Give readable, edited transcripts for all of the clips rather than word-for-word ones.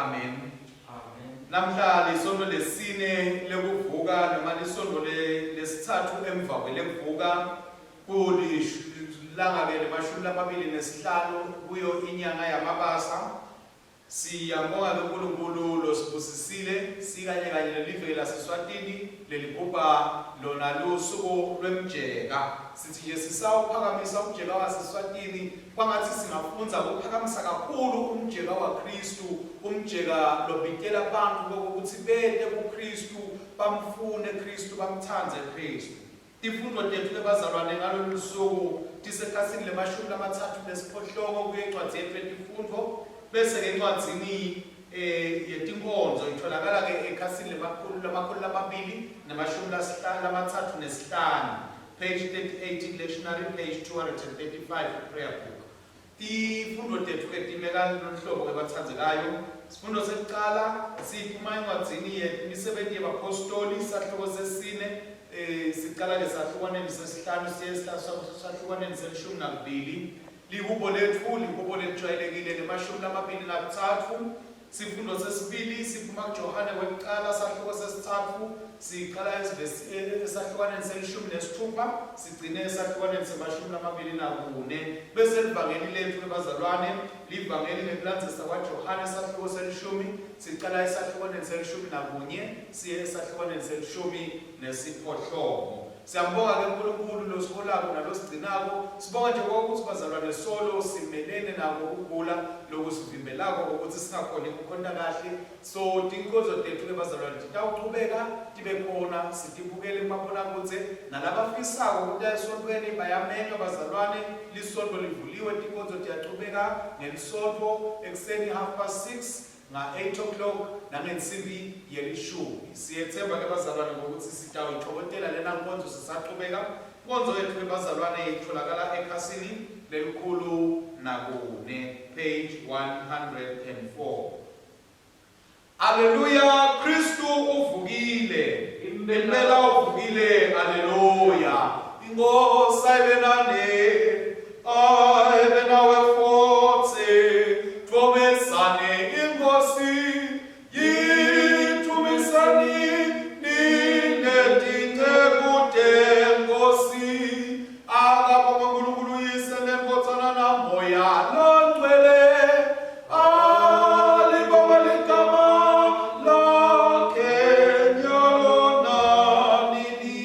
Amen. Amen. Namhla lisonto lesine lekuvuka noma lisonto lesithathu emva kwelekuvuka kulilanga ke lemashumi lamabili nesihlanu kuyo inyanga yaMabasa. Siyambonga ke uNkulunkulu losibusisile sikanye kanye nelive laseSwatini leligubha lona lusuku lwemjeka. Sithi nje sisawuphakamisa umjeka waseSwatini kwangathi singafundza kuphakamisa kakhulu umjeka waKristu, umjeka lobitela bantfu kokuthi bete kuKristu, bamfune Kristu, bamtsandze Kristu. Tifundvo tetfu lebazalwane ngalolu lusuku tisekhasini lemashumi lamatsatfu nesiphohlongo kuyo incwadzi yetfu yetifundvo, bese-ke encwadzini eh, yetinkonzo itfolakala-ke ekhasini lemakhulu lamakhulu lamabili nemashumi lamatsatfu nesihlanu, page 38 lectionary, page 235 prayer book. Tifundvo tetfu-ke time kaloluhlobo-ke batsandzekayo. Sifundo sekucala siphuma encwadzini yeMisebenti yebaPhostoli, sahluko sesine, eh, sicala-ke sahlukwaneni sesihlanu siye sahlukwaneni selishumi nakubili. Lihubo letfu lihubo lelijwayelekile lemashumi lamabili nakutsatfu. Sifundo sesibili siphuma kuJohane wekucala sahluko sesitsatfu siqala esahlukaneni selishumi nesithupha sigcine esahlukaneni semashumi lamabili nakune. Bese livangeli letfu lebazalwane livangeli ngekulandzisa kwaJohane sahluko selishumi siqala esahlukaneni selishumi nakunye siye esahlukaneni selishumi nesiphohlongo. Siyambonga ke uNkulunkulu losiholako nalosigcinako. Sibonga nje ukuthi bazalwane solo simelene nako ukugula lokusivimbelako ukuthi singakhoni ukukhonta kahle. So tinkonzo tethu ke bazalwane titawuchubeka tibe khona sitibukele kumabonakudze nalabafisako kuta esontfweni bayamenywa bazalwane. Lisontfo livuliwe tinkonzo tiyachubeka ngelisonto ekuseni 6:30 nga-8 o'clock nangensimbi yelishumi. Siyethemba ke bazalwane ngokuthi sitawuyithokothela lena nkonzo sisachubeka. Nkonzo yethu ke bazalwane itholakala ekhasini lelikhulu nakune, page 104. Aleluya, Kristu uvukile. Impela uvukile, aleluya. Inkosi ayibe nani, ayibe nawe futhi. Dvumisani iNkosi, yidvumisani nine tinceku teNkosi. Akabongwe uNkulunkulu uYise neNdvodzana naMoya loNgcwele. Alibongwe ligama lakhe nyalo nanini.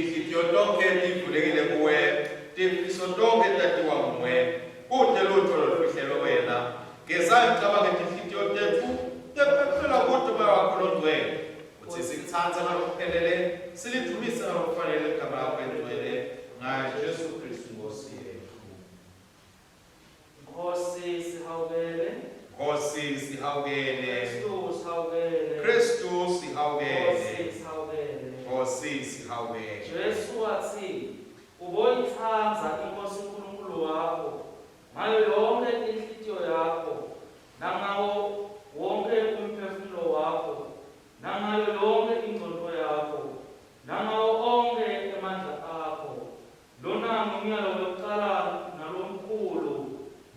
Tinhlitiyo tonkhe tivulekile kuwe, tifiso tonkhe tatiwa nguwe. Kute lutfo lolufihlelwe wena. Geza imicabango yetinhlitiyo tetfu, tephephela kude uMoya wakho loNgcwele, kutsi sikutsandze ngalokuphelele, silidvumise ngalokufanele ligama lakho elingcwele, ngaye Jesu Khristu iNkhosi yetfu. Nkhosi sihawukele. Nkhosi sihawukele. Khristu sihawukele. Khristu sihawukele. Nkhosi sihawukele. Nkhosi sihawukele. Jesu watsi, Uboyitsandza iNkhosi uNkulunkulu wakho ngayo yonkhe inhlitiyo yakho, nangawo wonkhe umphefumulo wakho, nangayo yonkhe ingcondvo yakho, nangawo onkhe emandla akho. Lona ngumyalo wekucala nalomkhulu.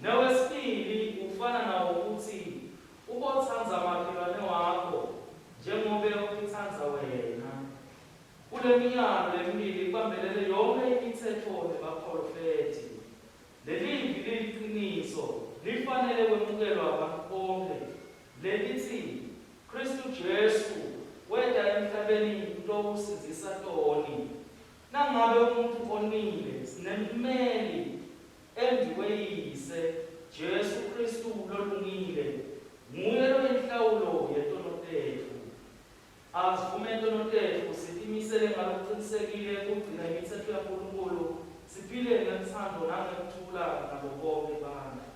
Newesibili ufana nawo utsi, Ubotsandza makhelwane wakho njengobe utitsandza wena. Kulemiyalo lemibili kubambelele yonkhe imitsetfo nebaphrofethi. Lelivi liliciniso, lifanele kwemukelwa bantfu bonkhe, lelitsi, Khristu Jesu weta emhlabeni kutowusindzisa toni. Nangabe umuntfu onile, sinemmeli embikweyise, Jesu Khristu lolungile, nguye loyinhlawulo yetono tetfu. Asivume tono tetfu, sitimisele ngalokucinisekile kugcina imitsetfo yaNkulunkulu, siphile ngelutsandvo nangekuthula nabo bonkhe bantfu.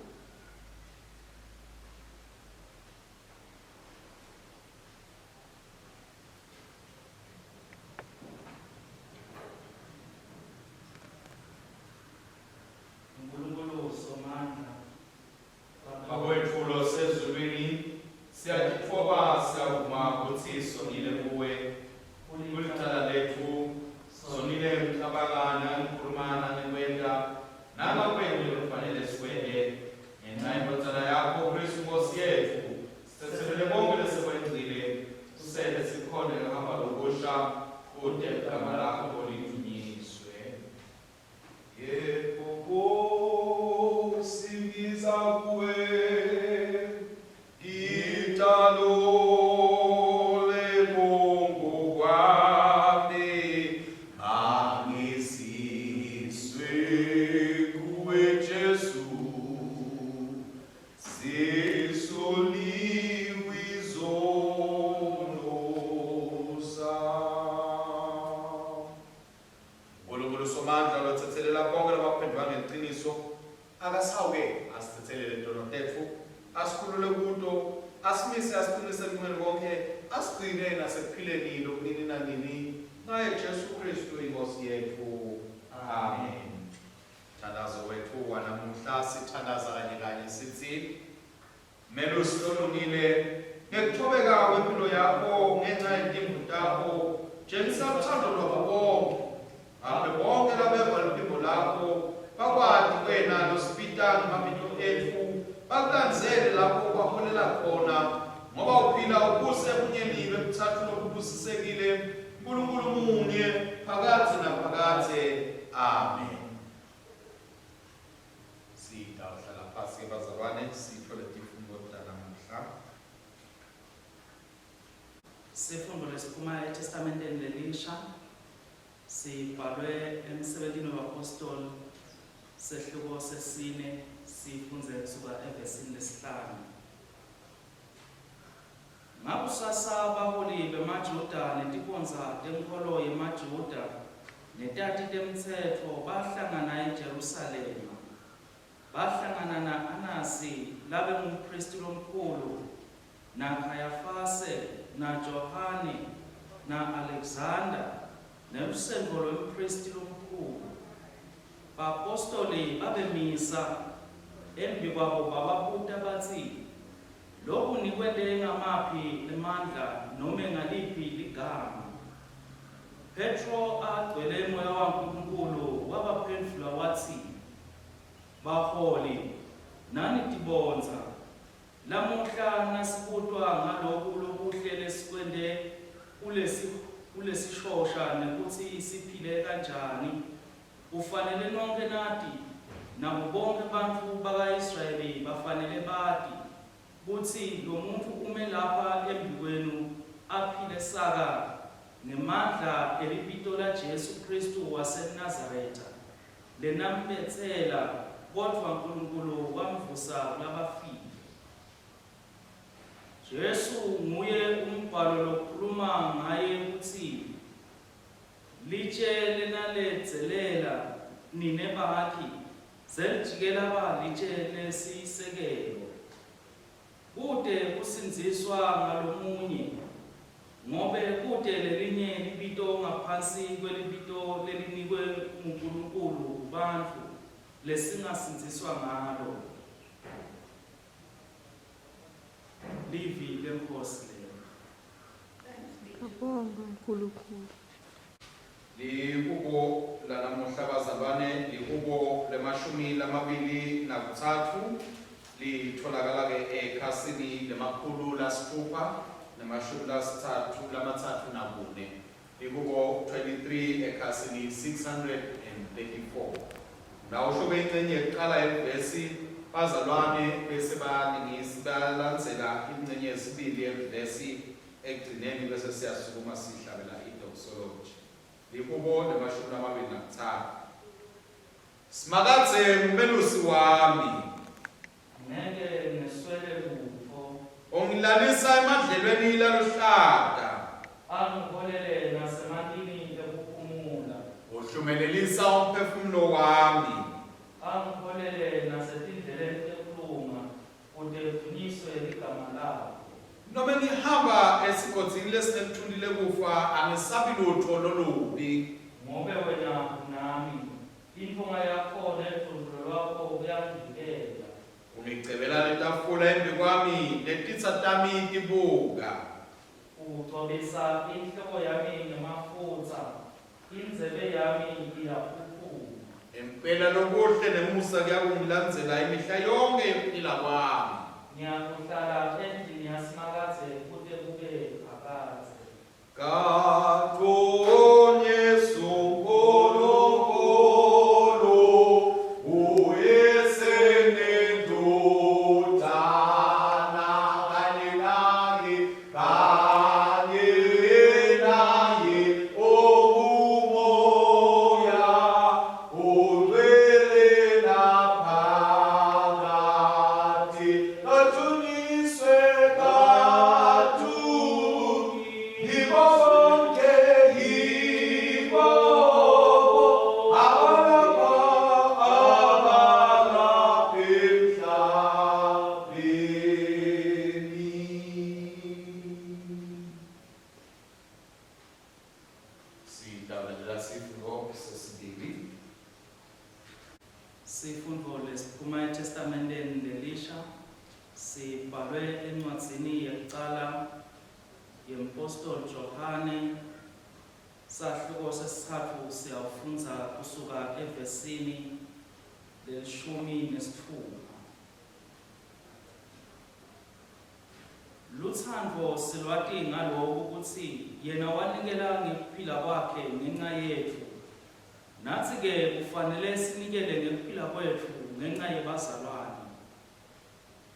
Nkulunkulu Somandla, Baba wetfu losezulwini, siyatitfoba siyavuma kutsi sonile kuwe. Kulicala letfu, sonile ngekucabanga nangekukhuluma nangekwenta, nangakwenti lokufanele sikwente. Ngenca yeNdvodzana yakho, Khristu Nkhosi yetfu, sitsetselele konkhe lesekwentile, usente sikhone kuhamba lokusha, kute ligama lakho lidvunyiswe. Yebo Nkosi ngiza kuwe ngitalole bongo kwami mangisiswe kuwe Jesu Sisuliwe izono zami. Nkulunkulu Somandla lotsetselela bonkhe labaphendvuka ngeliciniso, akasihawukele, asitsetselele tono tetfu, asikhulule kuto, asimise asiqinise ekulungeni konkhe, asigcine nasekuphileni lokunini nanini, ngaye Jesu Khristu iNkhosi yetfu. Amen. Mthandazo wetfu wanamuhla sithandaza kanye kanye sitsi, Melusi lolungile, ngekutfobeka kwemphilo yakho ngenca yetimvu takho, tjengisa lutsandvo lwabo bonkhe. Baphe bonkhe labeva liphimbo lakho, bakwati wena losibita ngemabito etfu, bakulandzele lapho ubaholela khona, ngoba uphila ubuse ebunyeni bebutsatfu lobubusisekile, Nkulunkulu munye, phakadze naphakadze. Amen. Sitawuhlala phasi-ke bazalwane sitfole tifundvo tanamuhla. Sifundvo lesiphuma eTestamenteni leLisha sibhalwe eMsebentini webaPhostoli sehluko sesine sifundze kusuka evesini lesihlanu. Ngakusasa baholi bemaJuda netibondza tenkholo yemaJuda netati temtsetfo bahlangana eJerusalema. Bahlangana na-Anasi labengumphristi lomkhulu, naKhayafase, naJohane, na-Alekzanda, nelusendvo lwemphristi lomkhulu. Baphostoli babemisa embikwabo bababuta batsi, Loku nikwente ngamaphi emandla nome ngaliphi ligama? Phetro agcwele Moya waNkulunkulu wabaphendvula watsi, Baholi, nani tibondza, lamuhla nasibutwa ngaloku lokuhle lesikwente kulesishosha nekutsi siphile kanjani, kufanele nonkhe nati, nabo bonkhe bantfu baka-Israyeli bafanele bati, kutsi lomuntfu ume lapha embikwenu aphile saka. Ngemandla elibito laJesu Khristu waseNazaretha, lenambetsela, kodvwa Nkulunkulu wamvusa kulabafile. Jesu nguye umBhalo lokhuluma ngaye kutsi, Litje lenaledzelela nine bakhi, selijike laba litje lesisekelo. Kute kusindziswa ngalomunye, ngobe kute lelinye libito ngaphansi kwelibito lelinikwe nguNkulunkulu kubantfu lesingasindziswa ngalo. Livi leNkhosi lelo. Ngiyabonga Nkulunkulu. Lihubo lanamuhla bazalwane lihubo lemashumi lamabili nakutsatfu litholakala-ke ekhasini lemakhulu lasitfupha nemashumi lasitsatfu lamatsatfu nakune. Lihubo 23 ekhasini 634. Nawusho-ke incenye yekuqala yelivesi bazalwane bese bayalingisa bayalandzela incenye yesibili yelivesi Ekugcineni bese siyasukuma sihlabela i-doxology. Lihubo lemashumi lamabili nakutsatfu. Simakadze ngumelusi wami. Ngeke ngeswele lutfo. Ungilalisa emadlelweni laluhlata. Angiholele nasemantini ekuphumula. Uhlumelelisa umphefumulo wami. Angiholele nasetindleleni tekulunga Kute kudvunyiswe ligama lakho. Nome ngihamba esigodzini lesinelitfunti lekufa, angesabi lutfo lolubi. Ngobe wena unami, intfonga yakho neludvondvulo lwakho kuyangivikela. Ungicebela litafula embikwami, netitsa tami tibuka. Ugcobisa inhloko yami ngemafutsa, Indzebe yami iyaphuphuma. Impela lokuhle nemusa kuyakungilandzela imihla yonkhe yekuphila kwami. Ngiyakuhlala endlini yaSimakadze kute kube phakadze. Katonyesu Nkulunkulu uyise nendodana kanye naye Kanye naye ongumoya ongcwele naphakade kadunyiswe kadu yibo bonke yibo abalapha abalapha emhlabeni. Sitawulalela sifundvo sesibili. Sifundvo lesiphuma eTestamenteni Lelisha sibhalwe encwadzini yekucala yemPostoli Johane, sahluko sesitsatfu siyawufundza kusuka evesini lelishumi nesitfupha. Lutsandvo silwati ngaloku kutsi yena wanikela ngekuphila kwakhe ngenca yetfu. Natsi-ke kufanele sinikele ngekuphila kwetfu ngenca yebazalwane.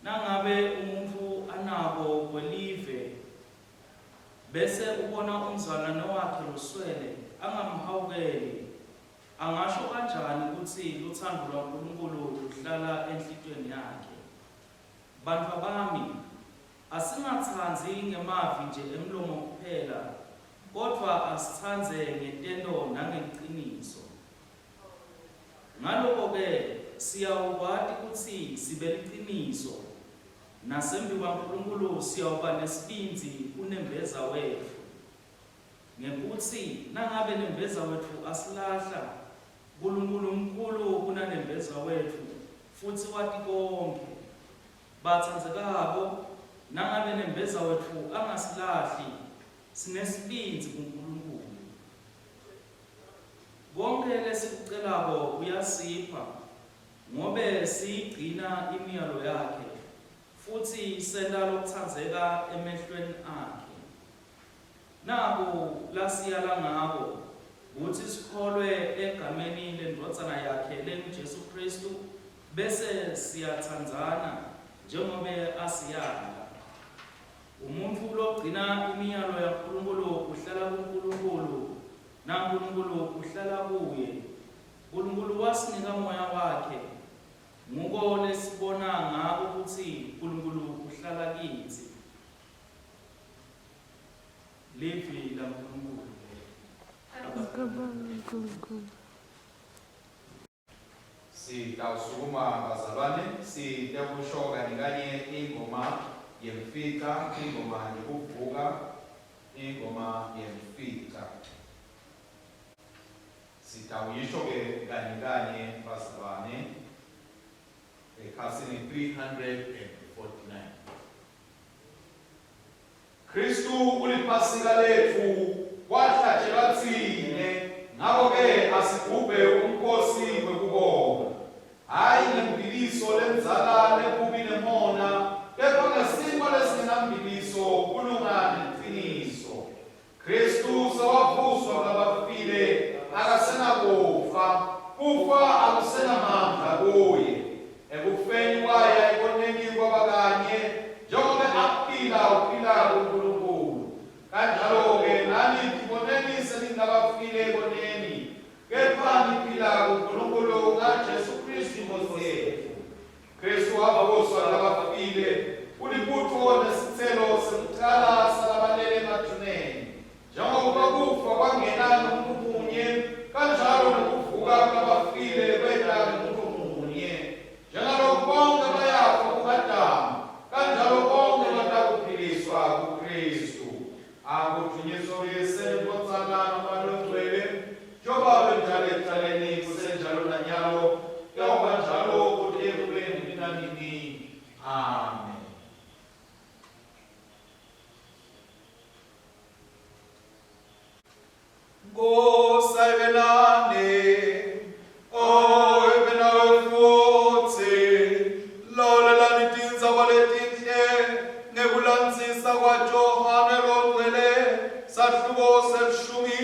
Nangabe umuntfu anako kwelive, bese ubona umzalwane wakhe loswele, angamhawukeli, angasho kanjani kutsi lutsandvo lwaNkulunkulu luhlala enhlitiyweni yakhe? Bantfwabami, asingatsandzi ngemavi nje emlomo kuphela, kodvwa asitsandze ngetento nangeliciniso. Ngaloko-ke siyawukwati kutsi sibeliciniso, nasembikwaNkulunkulu siyawuba nesibindzi kunembeza wetfu, ngekutsi nangabe nembeza wetfu asilahla, Nkulunkulu mkhulu kunanembeza wetfu futsi wati konkhe. Batsandzekako, nangabe nembeza wetfu angasilahli, sinesibindzi kuNkulunkulu. Konkhe lesikucelako uyasipha, ngobe siyigcina imiyalo yakhe futsi senta lokutsandzeka emehlweni akhe. Naku lasiyala ngako, kutsi sikholwe egameni leNdvodzana yakhe lenguJesu Khristu bese siyatsandzana njengobe asiyala. Umuntfu logcina imiyalo yaNkulunkulu uhlala kuNkulunkulu, naNkulunkulu uhlala kuye. Nkulunkulu wasinika Moya wakhe. Nguko lesibona ngako kutsi Nkulunkulu uhlala kitsi. Livi laNkulunkulu lelo. Akabongwe uNkulunkulu. Sitawusukuma bazalwane sitekusho kanye kanye ingoma yemfica, ingoma yekuvuka, ingoma yemfica. Sitawuyisho ke kanye kanye bazalwane ekhasini 349. Khristu uliPhasika letfu, wahlatshelwa tsine, ngako-ke asigubhe umkhosi wekubonga, hhayi ngembiliso lendzala lebubi nemona, kepha ngesinkhwa lesingenambiliso, kulunga neliciniso. Khristu sewavuswa kulabafile, akasenakufa, kufa akusenamandla kuye. Ekufeni waya ekoneni kwaba kanye, njengobe aphila uphila kuNkulunkulu. Kanjalo-ke nani tiboneni seningabafile ekoneni, kepha niphila kuNkulunkulu ngaJesu Khristu iNkhosi yetfu. Khristu wavuswa kulabafile, ulibutfo nesitselo sekucala salabalele emathuneni. Njengoba kufa kwangena ngemuntfu munye, kanjalo nekuvuka kulabafile kweta ngemuntfu munye. Njengaloku bonkhe bayafa ku-Adamu, kanjalo bonkhe batakuphiliswa kuKhristu. Akudvunyiswe uYise, neNdvodzana, naMoya Longcwele, njengoba benjalo ekucaleni, kusenjalo nanyalo, kuyawuba njalo kute kube nini nanini. Amen. Nkosi ayibe nani, oh ibe nawe futsi. Lalelani tindzaba letinhle ngekulandzisa kwaJohane loNgcwele, sahluko selishumi,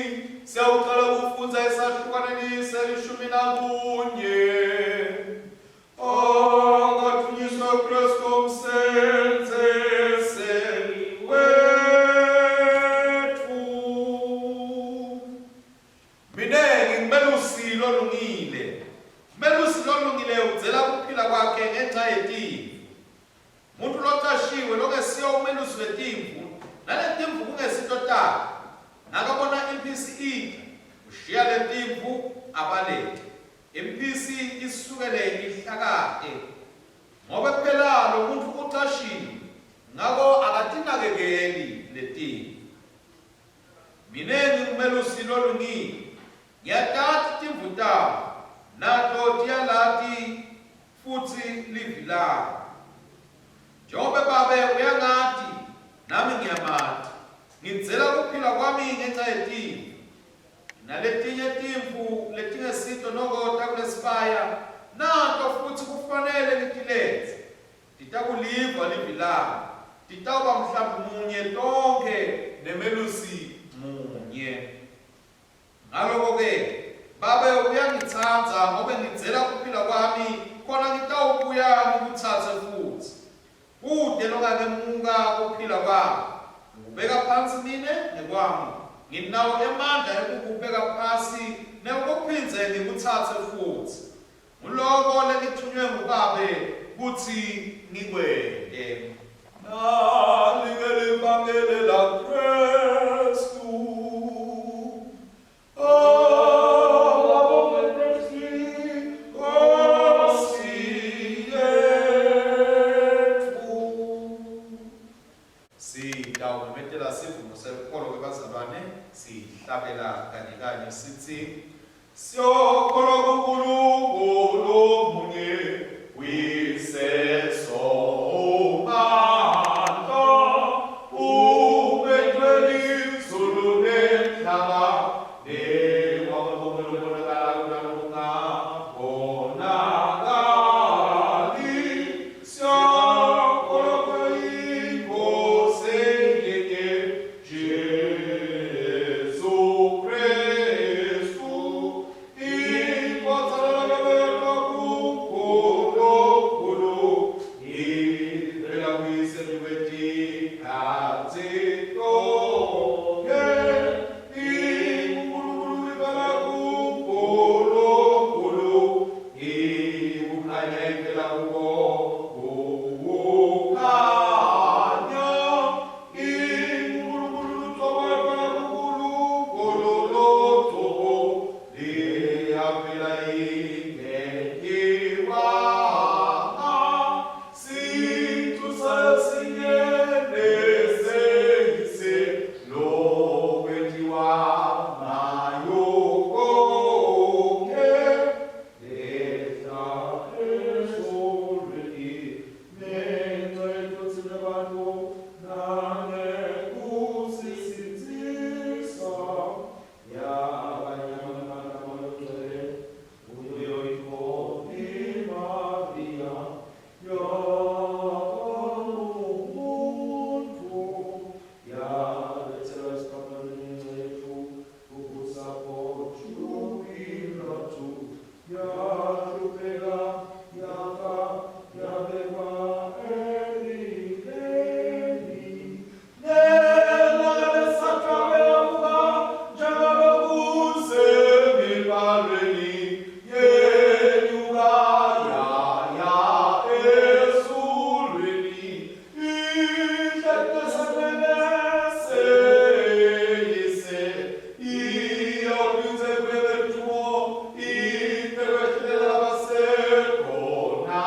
siyawucala kufundza esahlukwaneni selishumi nakunye. Akadvunyiswe Kristu umsenzisi wetfu. Mine ngingumelusi lolungile. Umelusi lolungile udzela kuphila kwakhe ngenca yetimvu. Muntfu locashiwe longesiyo umelusi wetimvu, naletimvu kungesito takhe, nakabona imphisi ita, ushiya letimvu abaleke. Imphisi isukele ihlakate ngobe phela lomuntfu ucashiwe ngako akatinakekeli letimvu. Mine ngingumelusi lolungile, ngiyatati timvu tami, nato tiyalati futsi livi lami. Njengobe Babe uyangati, nami ngiyamati, ngidzela kuphila kwami ngenca yetimvu. Naletinye timvu letingesito noko takulesibaya, nato futsi kufanele ngitiletse. Titakuliva livi lami, titawuba mhlambi munye tonkhe nemelusi munye. Ngaloko-ke, Babe uyangitsandza, ngobe ngidzela kuphila kwami, khona ngitawubuya ngikutsatse futsi. Kute longakemuka kuphila kwami. Ngikubeka phansi mine ngekwami. Nginawo emandla ekukubeka phasi nekukuphindze ngikutsatse futsi. Nguloko lengitfunywe nguBabe kutsi ngikwente. Nali-ke livangeli laKhristu. Sitawumemetela sivumo selukholo kwebazalwane sihlabela kanye kanye sitsi Siyokholwa kuNkulunkulu munye Uyise Somandla. Yavela ingentiwanga sicu sayo sinye neseyise lokwentiwa ngayo konkhe lehla ezulwini ngenxa yethu thina bantu nangekusisindzisa yaba nyama namoya ongcwele kuyo intombi Mariya yaba ngumuntu yabethelwa esiphambanweni ngenxa yethu kubusa koNtio Pilatu yahlupheka yafa yabekwa elitheni nelanga lesathu yavuka njengalokusemibhalweni yenyuka yaya ezulwini ihleti esandleni seyise iyophindze ibuye ngelujubo itekwehlulela labasekhona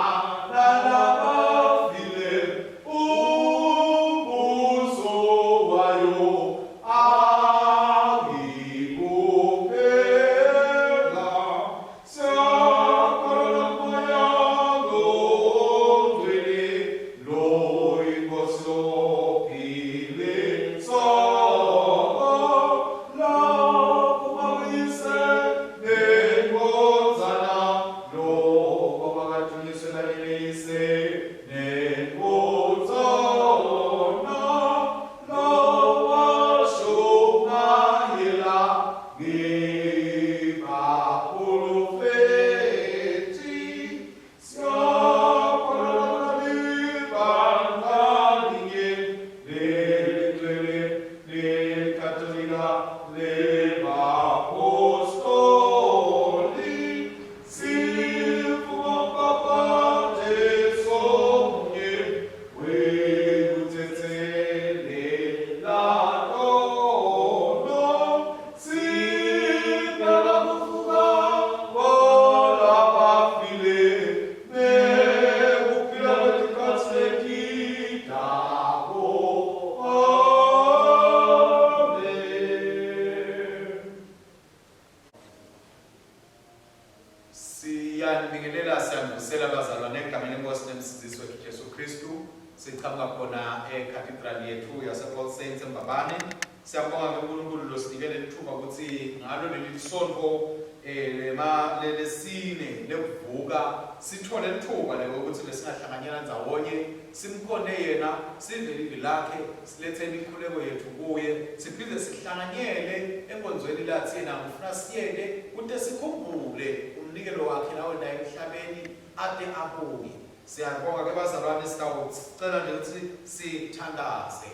nalabafile umbuso wayo angikuphela siyakholwa nakuMoya loNgcwele loyiNkosi ophilisako laphuma kuyise neNdvodzana loko bakadunyiswe kanye neyise neNdvodzana lowashumayela ngebaprofethi siyakholwa libandla linye lelingcwele lekatolika lebapostoli sivuma umbhaphathiso munye wekuthethelela tono sibheka kuvuka kwalabafile nekuphila kwetikhatsi letitako. Amen. Siyanibingelela siyanivusela bazalwane egameni lenkosi nemsindzisi wethu Jesu Kristu. Siqhamuka khona ecathedral yethu yase All Saints eMbabane. Siyabonga ke uNkulunkulu losinike lelithuba ukuthi ngalo leli sonto eh lema lelesine lekuvuka sithole lithuba lekokuthi besingahlanganyela ndzawonye simkhonde yena sive livi lakhe silethe imikhuleko yethu kuye siphinde sihlanganyele enkonzweni lathi yena ngifuna siyele kute sikhumbule umnikelo wakhe lawenta emhlabeni ate abuye. Siyabonga ke bazalwane sitawucela nje ukuthi sithandaze.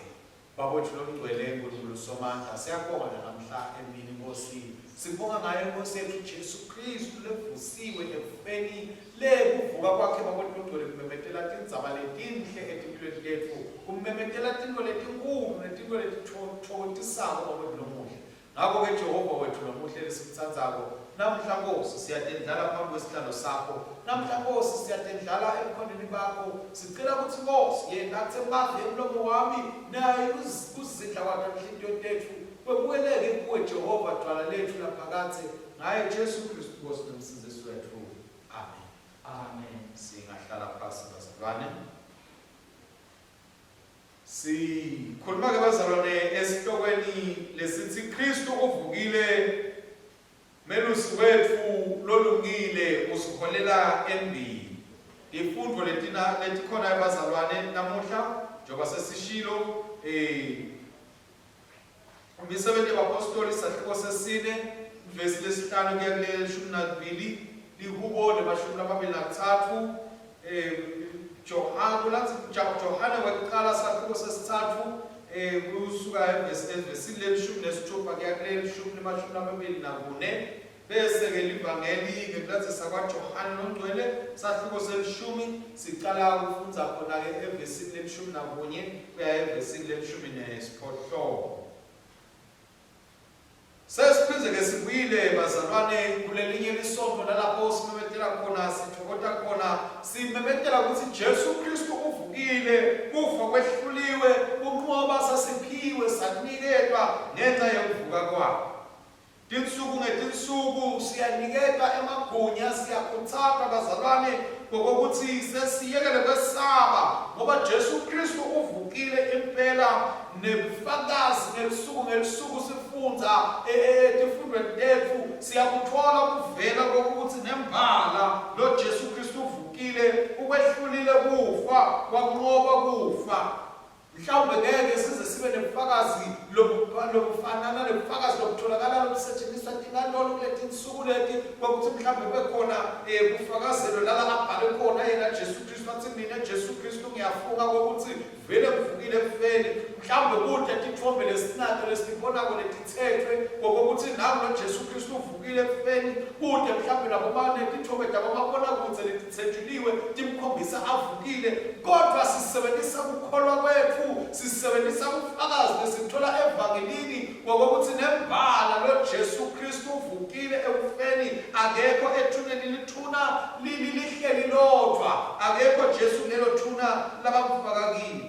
Baba wethu longcwele Nkulunkulu Somandla siyabonga namhla emini Nkosi. Sibonga ngayo Nkosi yethu Jesu Kristu levusiwe ekufeni le kuvuka kwakhe Baba wethu longcwele kumemetela tindzaba letinhle etimpilweni tetfu kumemetela tintfo letinkulu netintfo letithokotisako Baba wethu lomuhle. Ngako-ke Jehova wetfu lomuhle lesimtsandzako, namuhla, Nkhosi, siyatendlala phambi kwesihlalo saKho. Namuhla, Nkhosi, siyatendlala ebukhoneni baKho. Sicela kutsi, Nkhosi, yenta kutsi emavi emlomo wami naye kuzindla kwato tinhlitiyo tetfu kwemukeleke kuWe, Jehova, Dvwala letfu laphakadze, ngaye Jesu Khristu, iNkhosi neMsindzisi wetfu. Amen. Amen. Singahlala phasi, bazalwane. Sikhuluma ke bazalwane esihlokweni lesithi Kristu uvukile melusi wetfu lolungile usiholela embili. Tifundvo letina letikhona bazalwane namuhla njengoba sesishilo eh Imisebenti yabaPostoli sahluko sesine ivesi lesihlanu kuya kulelishumi nakubili lihubo lemashumi lamabili nakutsatfu eh Johane kulatsi Johane wekuqala sahluko sesitsatfu eh kusuka evesi evesini lelishumi nesithupha kuya kulelishumi lemashumi lamabili nakune Bese-ke liVangeli ngekulandzisa kwaJohane loNgcwele, sahluko selishumi, sicala kufundza khona-ke evesini lelishumi nakunye kuya evesini lelishumi nesiphohlongo. Sesiphindze Siphindze-ke sibuyile bazalwane kulelinye lisonto lalapho simemetela khona sithokoza khona simemetela ukuthi Jesu Kristu uvukile kufa kwehluliwe kunqoba sasiphiwe saniketwa ngenxa yokuvuka kwakhe. Tinsuku ngetinsuku siyaniketwa emagunya siyakhutsatwa bazalwane ngokokuthi sesiyekele kwesaba ngoba Jesu Kristu uvukile impela nebufakazi ngelusuku ngelusuku sifundza etifundweni e, e, tetfu siyakuthola kuvela kokuthi nembala lo Jesu Kristu uvukile ukwehlulile kufa wanqoba kufa. Mhlawumbe ngeke size sibe nebufakazi lobufanana nebufakazi lobutholakala lobusetshenziswa tinkantolo kuletinsuku leti kwakuthi mhlawumbe kube khona um kufakazelo lala abhale khona yena Jesu Kristu athi mina Jesu Kristu ngiyafunga kokuthi vele ngivukile ekufeni. Mhlawumbe kude titfombe lesinato lesitibonako letitsetfwe ngokokuthi nangu lo Jesu Kristu uvukile ekufeni. Kude mhlawumbe labo banetitfombe tabomabonakudze letitsetjuliwe timkhombisa avukile. Kodvwa sisebentisa kukholwa kwetfu, sisebentisa bufakazi lesibuthola evangelini ngokokuthi nembala lo Jesu Kristu uvukile ekufeni, akekho ethuneni lithuna lihleli lodvwa, akekho Jesu kulelo thuna labamfaka kilo.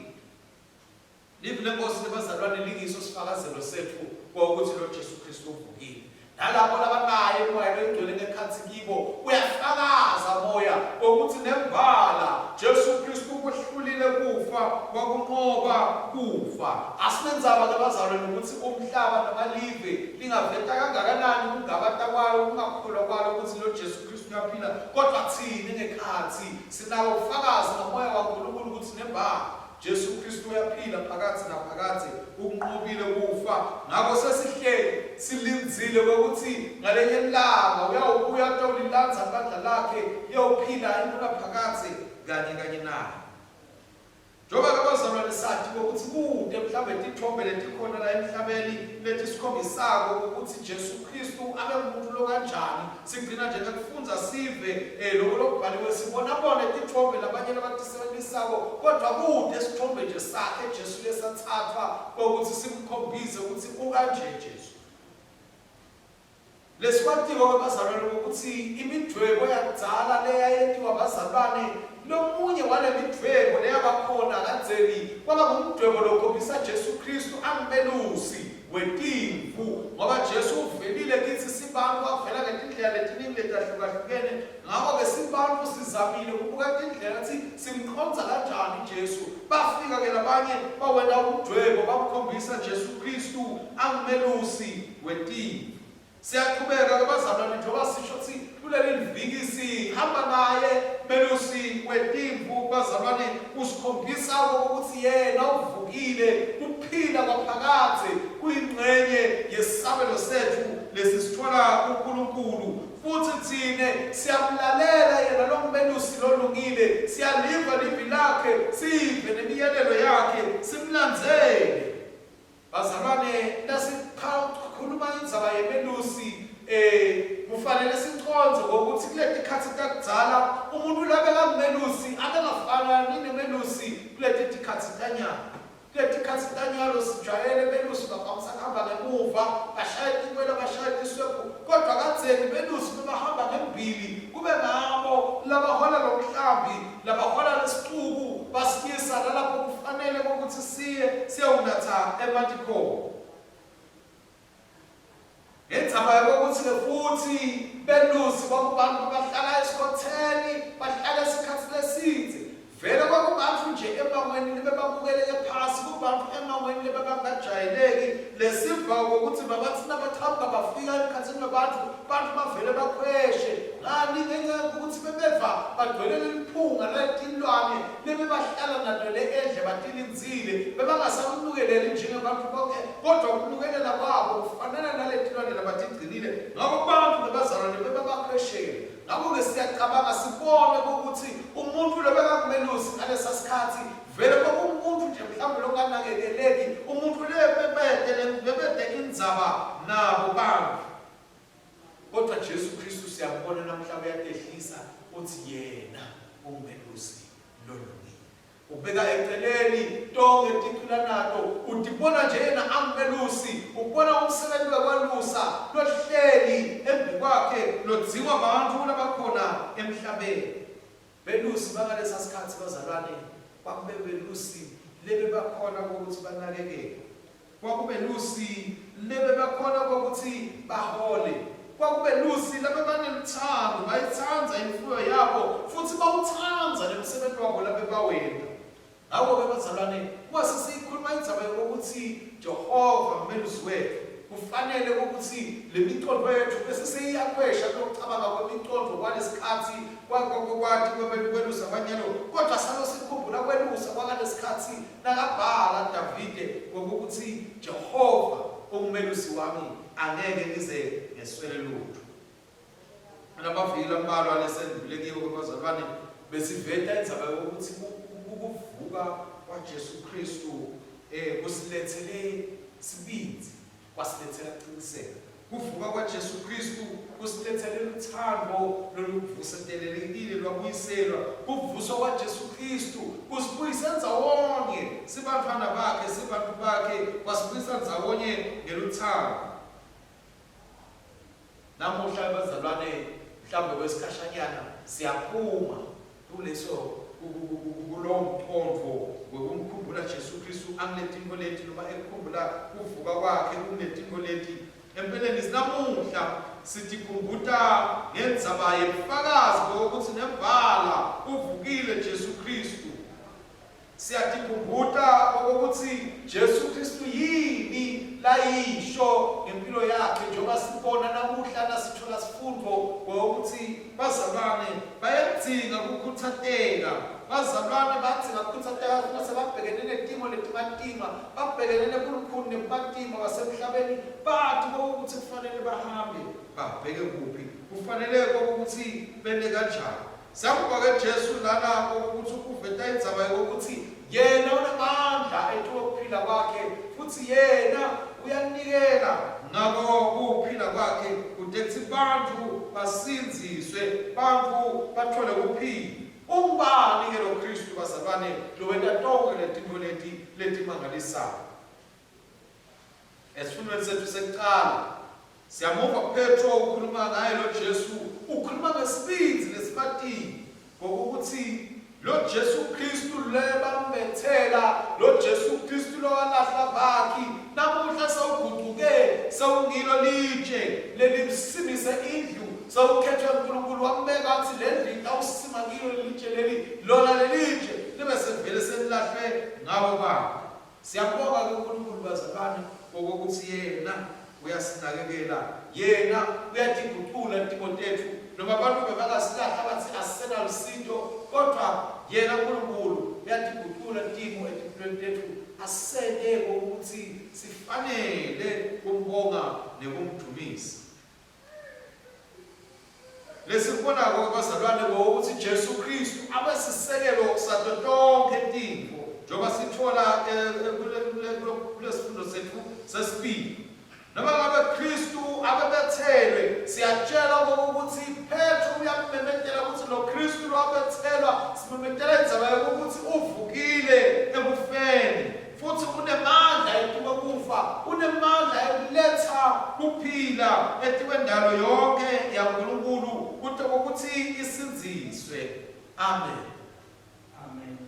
Livi leNkosi lebazalwane lingiso sifakazelo setfu kokuthi lo Jesu Kristu uvukile. Nalabo labanaye uMoya loyingcwele ngekhatsi kibo uyafakaza Moya kokuthi nembala Jesu Kristu ukwehlulile kufa wakunqoba kufa. Asinendzaba ke bazalwane ukuthi umhlaba noma live lingaveta kangakanani kungabata kwalo kungakholwa kwalo ukuthi lo Jesu Kristu uyaphila kodwa tsine ngekhatsi sinawo ubufakazi ngoMoya waNkulunkulu ukuthi nembala Jesu Kristu uyaphila phakadze naphakadze, ukunqobile kufa. Ngako sesihleli silindzile kwekutsi ngalenye lilanga uyawubuya atewulilandza libandla lakhe liyawuphila ingunaphakadze kanye kanye naye. Njengoba-ke bazalwane sati kwekutsi kute mhlawumbe titfombe letikhona la emhlabeni letisikhombisako ukuthi Jesu Kristu abengumuntu lokanjani, Sigcina nje ngekufundza sive eh, loko lokubhaliwe sibona bone titfombe labanye labatisebentisako kodvwa kute sitfombe nje sakhe Jesu lesatsathwa kwekutsi simkhombise kutsi ukanje Jesu. Lesikwatiko ke bazalwane ukuthi imidvwebo yakudzala leyayentiwa bazalwane lomunye walemidvwebo leyabakhona kadzeni kwaba ngumdvwebo lokhombisa Jesu Khristu angumelusi wetimvu, ngoba Jesu uvelile kitsi sibantfu wavela ngetindlela letiningi letahlukahlukene. Ngako-ke sibantfu sizamile kubuka tindlela kutsi simcondza kanjani Jesu. Bafika-ke labanye bawenta umdvwebo bamkhombisa Jesu Khristu angumelusi wetimvu. Siyaqhubeka ke bazalwane njengoba sisho ukuthi kuleli liviki sihamba naye melusi wetimvu bazalwane usikhombisa ukuthi yena uvukile kuphila kwaphakadze kuyingxenye yesabelo sethu lesisithola kuNkulunkulu futhi thine siyamlalela yena lo melusi lolungile siyaliva livi lakhe sive nemiyalelo yakhe simlandzele. Bazalwane, nasikhuluma indzaba yemelusi eh kufanele sicondze ngokuthi kuletikhatsi takudzala umuntu labekangumelusi abengafanani nemelusi kuleti tikhatsi tanyalo. Kuletikhatsi tanyalo sijwayele belusi bavamisa kuhamba ngemuva bashaye tinkwela bashaye tiswebhu kodwa kadzeni belusi bebahamba ngembili kube ngabo labahola lomhlambi labahola lesicuku basiyisa nalapho kufanele kokuthi siye siyewunatsa emanti khona. Ngendzaba yokuthi-ke futhi belusi kwakubantu bahlala esikhotheni bahlala isikhathi lesidze vele kwakubantu nje emangweni lebebabukeleke phasi kubantu emangweni lebebangajayeleki lesiva kokuthi babathi nabaqhamuka bafika emkhathini webantu bantu bavele bakhweshe ngani ngenxa yokuthi bebeva bagcwele leliphunga laletilwane lebebahlala nato le endle batilindzile bebangasakunukeleli njengebantu bonke kodwa ukunukelela kwabo kufanana naletilwane labatigcinile ngako bantu bebazalwane bebabakhweshele. Ngako-ke siyacabanga sibone ukuthi umuntu lobekangumelusi ngalesa sikhathi vele kwakungumuntu nje mhlawumbe longanakekeleki umuntu lebebete indzaba nabo bantu. Kodwa Jesu Kristu siyambona namhla uyatehlisa uthi yena ungumelusi lolungile. Ubeka eceleni tonkhe ticu lanato, utibona nje yena angumelusi, ubona umsebenti wekwelusa lohleli embikwakhe lodzingwa bantfu labakhona emhlabeni. Belusi bangalesa sikhatsi bazalwane kwakube belusi lebebakhona kwekutsi banakekele. Kwakubelusi lebebakhona kwekutsi bahole. Kwakubelusi labebanelutsandvo, bayitsandza imfuyo yabo futsi bawutsandza nemsebenti wabo labebawenta. Ngako-ke bazalwane, uma sesiyikhuluma indzaba yokuthi Jehova ngumelusi wetfu, kufanele ukuthi le micondvo yethu bese seyiyakhwesha kulokucabanga kwemicondvo kwalesikhatsi kwati kwelusa kwanyalo, kodwa salo sikhumbula kwelusa kwangalesikhatsi Nakabhala Davide kwekutsi Jehova ungumelusi wami, angeke ngize ngeswele lutfo. Lamaviki lambalwa lesendlule kiwo kwebazalwane besiveta indzaba yokuthi ukuvuka kwaJesu Kristu kusilethele sibindzi kwasilethela kuciniseka. Kuvuka kwaJesu Kristu kusilethele luthando loluvusetelelekile lwabuyiselwa. Kuvuswa kwaJesu Kristu kusibuyise ndzawonye sibantfwana bakhe, sibantu bakhe, kwasibuyisa ndzawonye ngeluthando. Namuhla bazalwane, mhlawumbe kwesikhashanyana siyaphuma kuleso kulowo mqondvo wekumkhumbula Jesu Kristu anguletintfo leti noma ekukhumbula kuvuka kwakhe kunguletintfo leti. Empeleni sinamuhla sitikhumbuta ngendzaba yebufakazi bokuthi nembala uvukile Jesu Kristu. Siyatikhumbuta okokuthi Jesu Kristu yini layisho ngempilo yakhe njengoba sibona namuhla nasithola sifundvo ngokuthi bazalwane bayadzinga kukhutsateka. Bazalwane badzinga kukhutsateka uma sebabhekene netimo letimatima, babhekene nebulukhuni nebumatima basemhlabeni, bati kokuthi kufanele bahambe babheke kuphi, kufanele kokuthi bente kanjani. Siyambuka-ke Jesu lana ukuthi uveta indzaba yokuthi yena unamandla etukokuphila kwakhe futsi yena uyanikela ngako kuphila kwakhe kute kutsi bantfu basindziswe, bantfu bathole kuphila. Ungubani-ke lo Khristu bazalwane lowenta tonkhe letintfo leti letimangalisako? Esifundweni setfu sekucala, siyamuva Petro ukhuluma ngaye lo Jesu, ukhuluma ngesibindzi lesibatile ngokuthi lo Jesu Kristu lebambethela, lo Jesu Kristu lowalahla bakhi, namuhla sewugucuke, sewungilo litshe lelisimise indlu, sewukhethwe uNkulunkulu wambeka wathi le ndlu itawusima kilo lelitshe leli, lona lelitshe libe sevele selilahlwe ngabo bakhe. Siyambonga ke uNkulunkulu bazalwane ngokuthi yena uyasinakekela, yena uyatigucula timo tetfu noma abantu bebangasilahla bathi asisenalusito kodwa yena uNkulunkulu uyatigucula timo etimpilweni tetfu asente ukuthi sifanele kumbonga nekumdumisa. Lesikubonako ke bazalwane ngokuthi Jesu Kristu abe sisekelo sato tonkhe tintfo njengoba sitfola kulesifundo setfu sesibili. Noma ngabe Kristu abebethelwe, siyatjelwa kokuthi Petru uyakumemetela ukuthi lo Kristu lowabethelwa, simemetela indzaba yokuthi uvukile ekufeni. Futsi unemandla etikwekufa, unemandla ekuletsa kuphila etikwendalo yonkhe yaNkulunkulu kute kwekutsi isindziswe. Amen. Amen.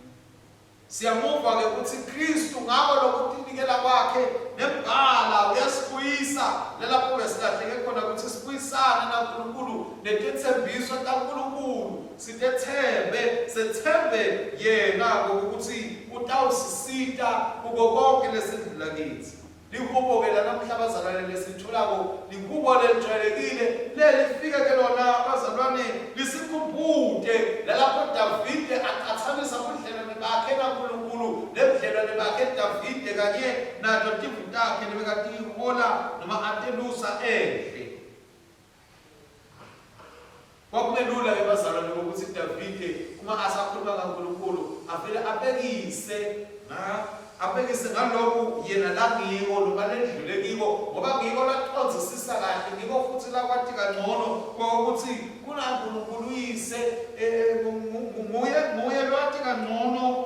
Siyamuva-ke kutsi Khristu ngako lokutinikela kwakhe nembala uyasibuyisa lalapho besilahleke khona kutsi sibuyisane naNkulunkulu netetsembiso taNkulunkulu. Sitetsembe, setsembe yena ngokuthi utawusisita kuko konke lesendlula kitsi. Lihubo-ke lanamuhla bazalwane lesilitholako lihubo lelijwayelekile lelifike ke lona bazalwane lisikhumbute lalapho Davide aqathanisa budlelwane bakhe naNkulunkulu nebudlelwane bakhe Davide kanye nato timvu takhe lebekatihola noma atelusa endle. Kwakungelula ke bazalwane ukuthi Davide uma asakhuluma ngaNkulunkulu avele abekise nga abekise ngaloku yena langiko noma lendlule kiko ngoba ngiko lacondzisisa kahle ngiko futhi lakwati kangcono ukuthi kunaNkulunkulu uyise nguye nguye lwati kangcono.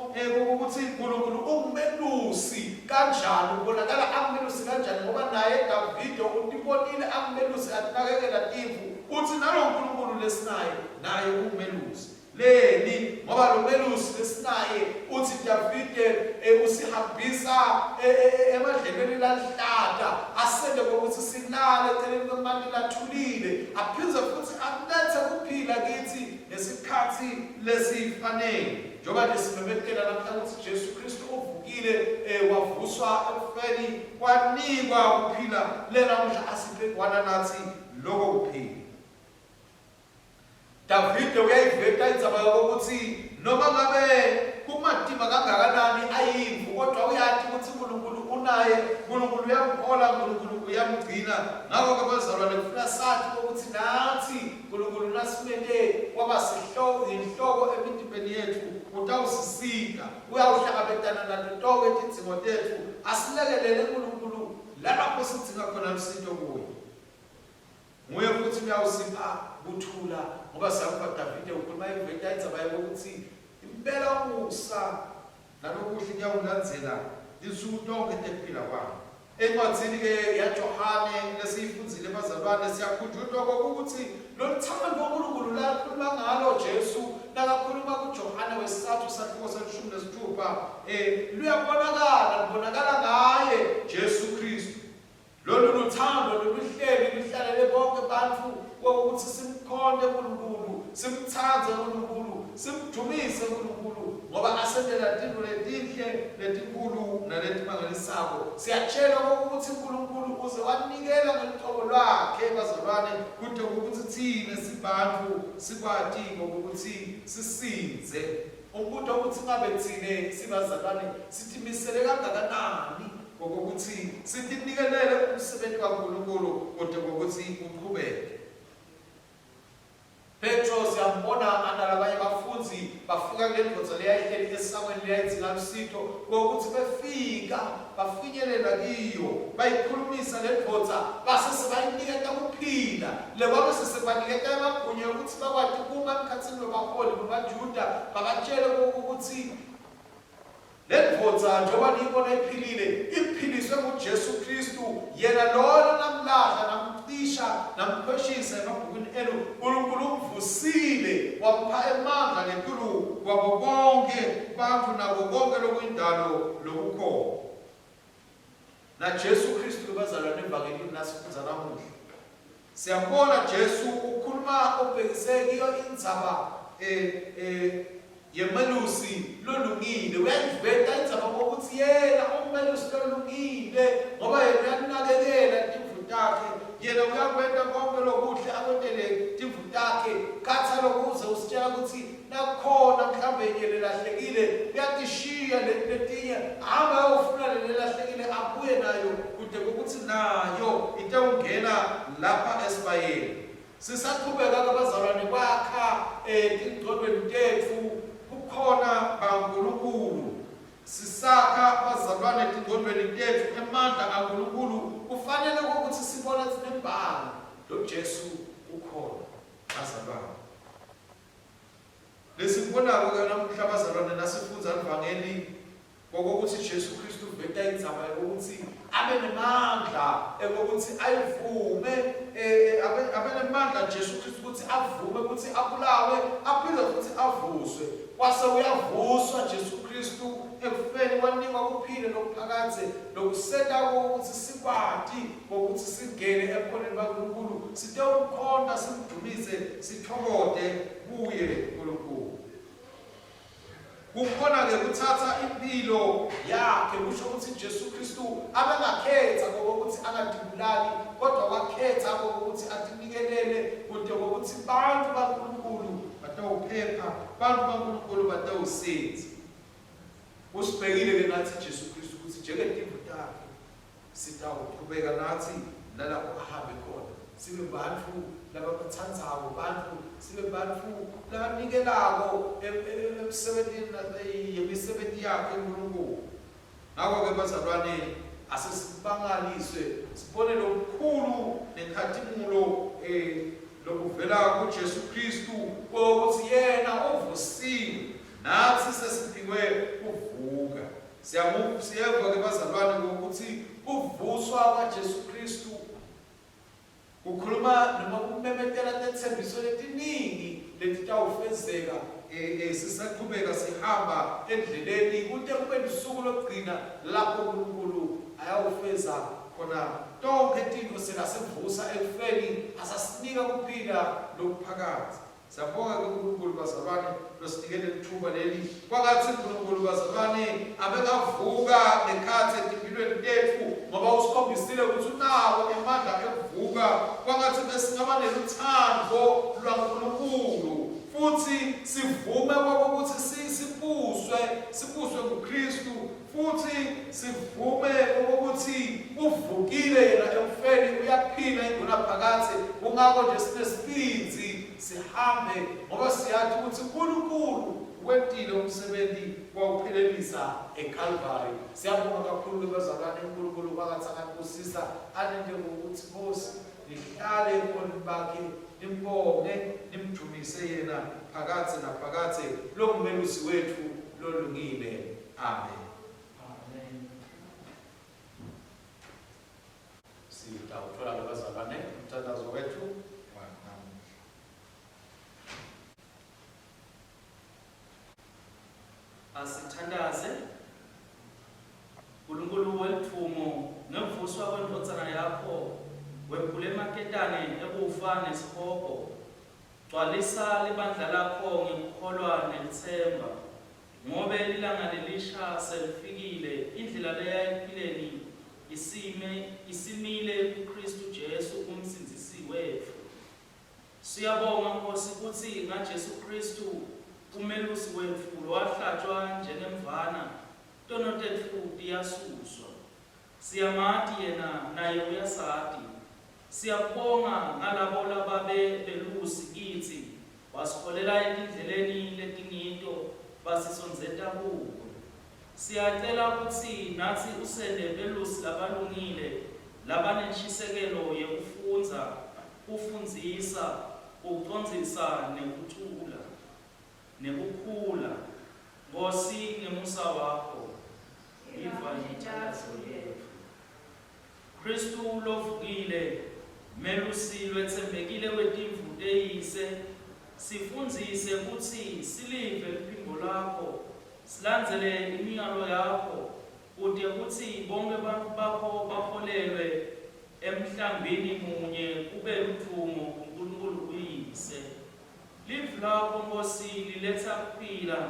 kanjani ngoba naye Davide utibonile angumelusi atinakekela timvu. Uthi nalo Nkulunkulu lesinaye naye ungumelusi. Leni ngoba lo melusi lesinaye uthi Davide eh, usihambisa eh, eh, emadlelweni lalihlata asende kokuthi silale eceleni kwemanti lathulile aphindze futhi alethe kuphila kithi ngesikhathi lesifanele. Njengoba nje simemetela namhla ukuthi Jesu Kristu uvukile eh, wavuswa ekufeni kwanikwa ukuphila lena mhla asiphe kwana nathi lokho kuphila. Davide uyayiveta indzaba yokuthi noma ngabe kumatima kangakanani ayimvu kodwa uyati ukuthi uNkulunkulu unaye, uNkulunkulu uyamhola, uNkulunkulu uyamgcina. Ngakho-ke bazalwane kufuna sathi ukuthi nathi uNkulunkulu nasimele waba sihloko yinhloko emitimbeni yethu utawusisita, uyawuhlangabetana nato tonke tidzingo tetfu, asilekelele uNkulunkulu lalapho sidzinga khona lusito kuye. Nguye futhi uyawusipha kuthula ngoba siyakuva Davide ukhuluma eveta indzaba yokuthi impela umusa nalokuhle kuyawulandzela tinsuku tonkhe tekuphila kwami. Encwadzini-ke yaJohane lesiyifundzile bazalwane siyakhunjutwa kokuthi loluthando uNkulunkulu lakhuluma ngalo Jesu nakakhuluma kuJohane wesithathu sahluko selishumi nesithupha um luyabonakala lubonakala ngaye Jesu Kristu. Lolu luthando loluhleli luhlalele bonke bantfu kokuthi simkhonte uNkulunkulu, simtsandze uNkulunkulu, simdumise uNkulunkulu ngoba asentela tintfo letinhle letinkulu naletimangalisako. Siyatshelwa kokuthi uNkulunkulu uze wanikela ngelucobo lwakhe bazalwane kute ukuthi tsine sibantfu sikwati ngokuthi sisindze. Umbuto uthi ngabe tsine sibazalwane sitimisele kangakanani ngokuthi sitinikelele umsebenzi kaNkulunkulu kude ngokuthi uqhubeke. Petro siyambona analabanye bafundzi bafika kule ndvodza leyayihleli esangweni leyayidzinga lusito ngokuthi befika bafinyelela kiyo bayikhulumisa le ndvodza base sebayiniketa kuphila lekwabe sesebaniketa emagunya ukuthi bakwati kuma emkhatsini webaholi bemaJuda babatshele ukuthi Le ndvodza njengoba niyibona iphilile, iphiliswe nguJesu Kristu, yena loyo namlahla, namcisha, namkhweshisa emabhukwini enu. Nkulunkulu umvusile, wampha emandla ngetulu kwabo bonkhe bantfu nako konkhe lokuyindalo lokukhona. NaJesu Kristu bazalwane evangelini nasifundza namuhla. Siyambona Jesu ukhuluma ubhekise kiyo indzaba eh eh yemelusi lolungile. Uyayiveta indzaba ngokuthi yena umelusi lolungile ngoba yena uyanakekela timvu takhe. Yena uyakwenta konke lokuhle akwentele timvu takhe. Katha lokuze usitshela ukuthi nakukhona mhlawumbe inye lelahlekile uyatishiya leti letinye ahambe ayofuna lelelahlekile abuye nayo kude kokuthi nayo itewungena lapha esibayeni. Sisaqhubeka ke bazalwane kwakha etingcondweni tetfu kukhona baNkulunkulu. Sisakha bazalwane etingcondweni tetfu emandla aNkulunkulu kufanele ukuthi sibone sinembala lo Jesu ukhona bazalwane. Lesikubonako ke namuhla bazalwane nasifundza livangeli ngokokuthi Jesu Kristu uveta indzaba yokuthi abe nemandla ekokuthi ayivume eh, abe, abe nemandla Jesu Kristu ukuthi avume ukuthi abulawe aphinde futhi avuswe kwase uyavuswa Jesu Kristu ekufeni wanikwa kuphila lokuphakadze lokusenta ukuthi sikwati ngokuthi singene ebukhoneni baNkulunkulu sitewukhonta simdumise sithokote kuye uNkulunkulu. Kukhona-ke kuthatha impilo yakhe kusho ukuthi Jesu Kristu abengakhetha ngokuthi angatibulali kodwa wakhetha ngokuthi atinikelele kude ngokuthi bantu baNkulunkulu batawuphepha bantu baNkulunkulu batawusinza. Usibhekile-ke nathi Jesu Kristu ukuthi njengetimvu takhe Sitawuchubeka natsi nalapho ahambe khona, sibe bantfu lababatsandzako bantfu, sibe bantfu labanikelako emsebentini yemisebenti yakhe Nkulunkulu. Ngako-ke bazalwane, ase sibangaliswe sibone lokukhulu nenkhatimulo eh, lokuvela kuJesu Kristu kokuthi yena uvusiwe nathi sesiphiwe kuvuka. Siyeva ke bazalwane ngokuthi Kuvuswa kwaJesu Khristu kukhuluma noma kumemetela tetsembiso letiningi letitawufezeka eh, eh, sisaqhubeka sihamba endleleni kute kube lusuku lokugcina lapho uNkulunkulu ayawufeza khona tonkhe tintfo sekasivusa ekufeni asasinika kuphila lokuphakadze. Siyabonga ke uNkulunkulu bazalwane losinike lelithuba leli. Kwangatsi uNkulunkulu bazalwane abengavuka ngekhatsi etimpilweni tetfu ngoba usikhombisile kutsi unawo emandla ekuvuka. Kwangatsi besingaba nelutsandvo lwaNkulunkulu futsi sivume kwakutsi sibuswe sibuswe nguKristu Futsi sivume ukuthi uvukile yena ekufeni uyaphila ingunaphakadze kungako nje sinesibindzi sihambe ngoba siyati ukuthi uNkulunkulu wentile umsebenzi wawuphelelisa eCalvary. Siyabonga kakhulu ke bazalwane uNkulunkulu kwangathi anganibusisa anente ngokuthi Nkosi nihlale ebukhoneni bakhe nimbonge nimdumise yena phakadze naphakadze longumelusi wethu lolungile. Amen. Amen. Sitawuthola ke bazalwane umthandazo wethu wanamuhla. Asithandaze. Nkulunkulu welitfumo ngekuvuswa kwendvodzana yakho wephule emaketane ekufa nesihogo. Gcwalisa libandla lakho ngekukholwa nelitsemba. Ngobe lilanga lelisha selifikile, indlela leya ekuphileni isime isimile kuKhristu Jesu uMsindzisi wetfu. Siyabonga Nkhosi kutsi ngaJesu Khristu umelusi wetfu lowahlatjwa njengemvana, tono tetfu tiyasuswa. Siyamati yena naye uyasati. Siyakubonga ngalabo lababe belusi kitsi, basiholela etindleleni letingito, basisondzeta kuwe. Siyacela kutsi natsi usente belusi labalungile, labanenshisekelo yekufundza, kufundzisa, kucondzisa nekucula, nekukhula. Nkhosi, ngemusa wakho, yiva imithandazo yetfu. Khristu lovukile, Melusi lwetsembekile wetimvu teYise, sifundzise kutsi silive liphimbo lakho, silandzele imiyalo yakho, kute kutsi bonkhe bantfu bakho baholelwe emhlambini munye kube ludvumo kuNkulunkulu uYise. Livi lakho, Nkhosi, liletsa kuphila,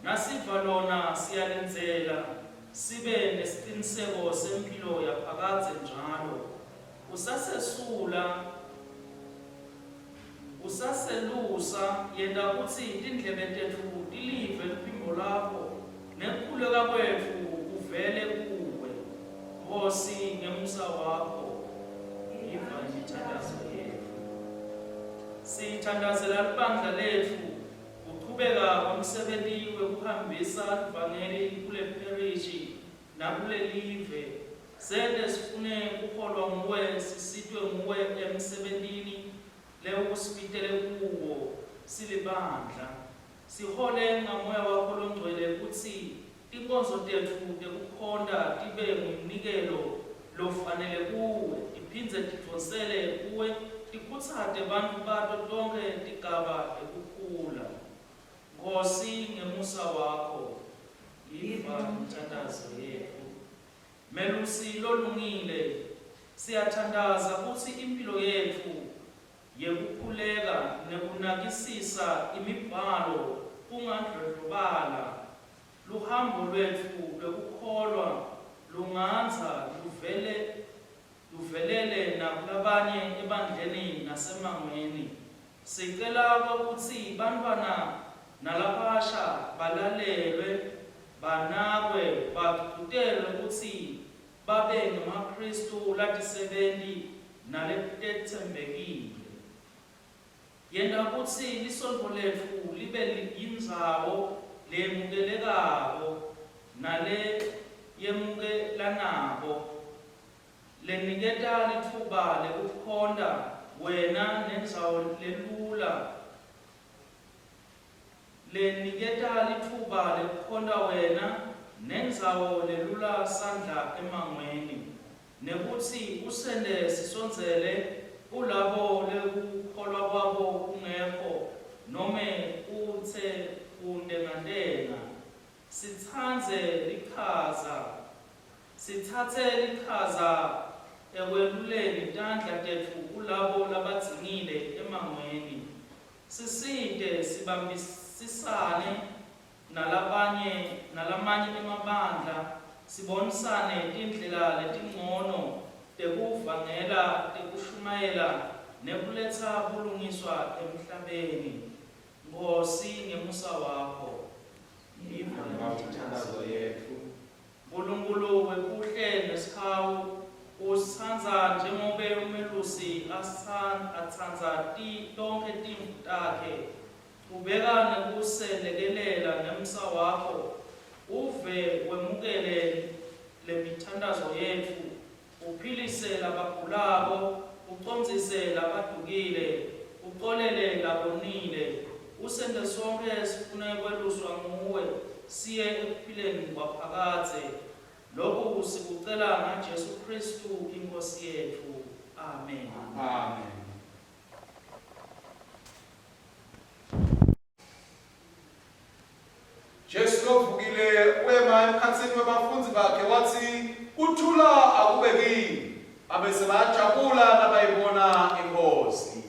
nasiva lona siyalindzela, sibe nesiciniseko semphilo yaphakadze njalo. Usasesula, usaselusa, yenta kutsi tindlebe tetfu tilive liphimbo lakho, nekukhuleka kwetfu kuvele kuwe. Nkhosi, ngemusa wakho, yiva imithandazo yetfu. Sithandazela libandla letfu kuchubeka kwemsebenti wekuhambisa livangeli kulepherishi nakulelive. Sente sifune kuholwa nguwe sisitwe nguwe emsebentini lewusibitele kuwo silibandla. Sihole ngaMoya wakho loNgcwele kutsi tinkonzo tetfu tekukhonta tibe ngumnikelo lofanele kuwe, tiphindze tidvonsele kuwe tikhutsate bantfu bato tonkhe tigaba tekukhula. Nkhosi, ngemusa wakho, yiva imithantazo yetfu. Melusi lolungile, siyathantaza kutsi imphilo yetfu yekukhuleka nekunakisisa imiBhalo kungadlondlobala, luhambo lwetfu lwekukholwa lungandza luvele luvelele nakulabanye ebandleni nasemangweni. Sicela kwekutsi bantfwana nalabasha balalelwe, banakwe, bagcugcutelwe kutsi babe ngemaKhristu latisebenti naletetsembekile. Yenta kutsi lisontfo letfu libe yindzawo leyemukelekako naleyemukelanako, leniketa litfuba lekukhonta wena nendzawo lelula leniketa litfuba lekukhonta wena nendzawo lelula sandla emangweni. Nekutsi usente sisondzele kulabo lekukholwa kwabo kungekho nome kutse kuntengantenga. Sitsandze lichaza, sitsatse lichaza ekweluleni tandla tetfu kulabo labadzingile emangweni. Sisite sibambisisane nalabanye nalamanye emabandla sibonisane tindlela letincono tekuvangela, tekushumayela nekuletsa bulungiswa emhlabeni. Nkhosi ngemusa wakho, yiva Imithandazo yetfu. Nkulunkulu webuhle nesihawu, usitsandza njengobe umelusi atsandza tonkhe timvu takhe. Chubeka nekuselekelela ngemsa wakho, uve wemukele lemithandazo yetfu, uphilise labagulako, ucondzise labadukile, ucolele labonile, usente sonkhe sifune kweluswa nguwe siye ekuphileni kwaphakadze. Loku sikucela ngaJesu Khristu iNkhosi yetfu. Amen. Amen. Jesu lovukile wema emkhatsini webafundzi bakhe watsi, Kuthula akube kini. Babese bayajabula nabayibona iNkhosi.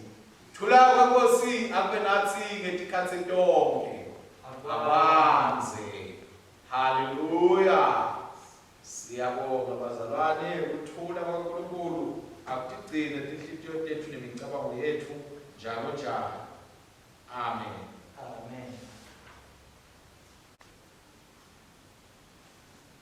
Thula kweNkhosi akube natsi ngetikhatsi tonkhe. Akwandze. Haleluya. Siyabonga bazalwane, kuthula kwaNkulunkulu akutigcine tinhlitiyo tetfu nemicabango yetfu njalo njalo. Amen. Amen.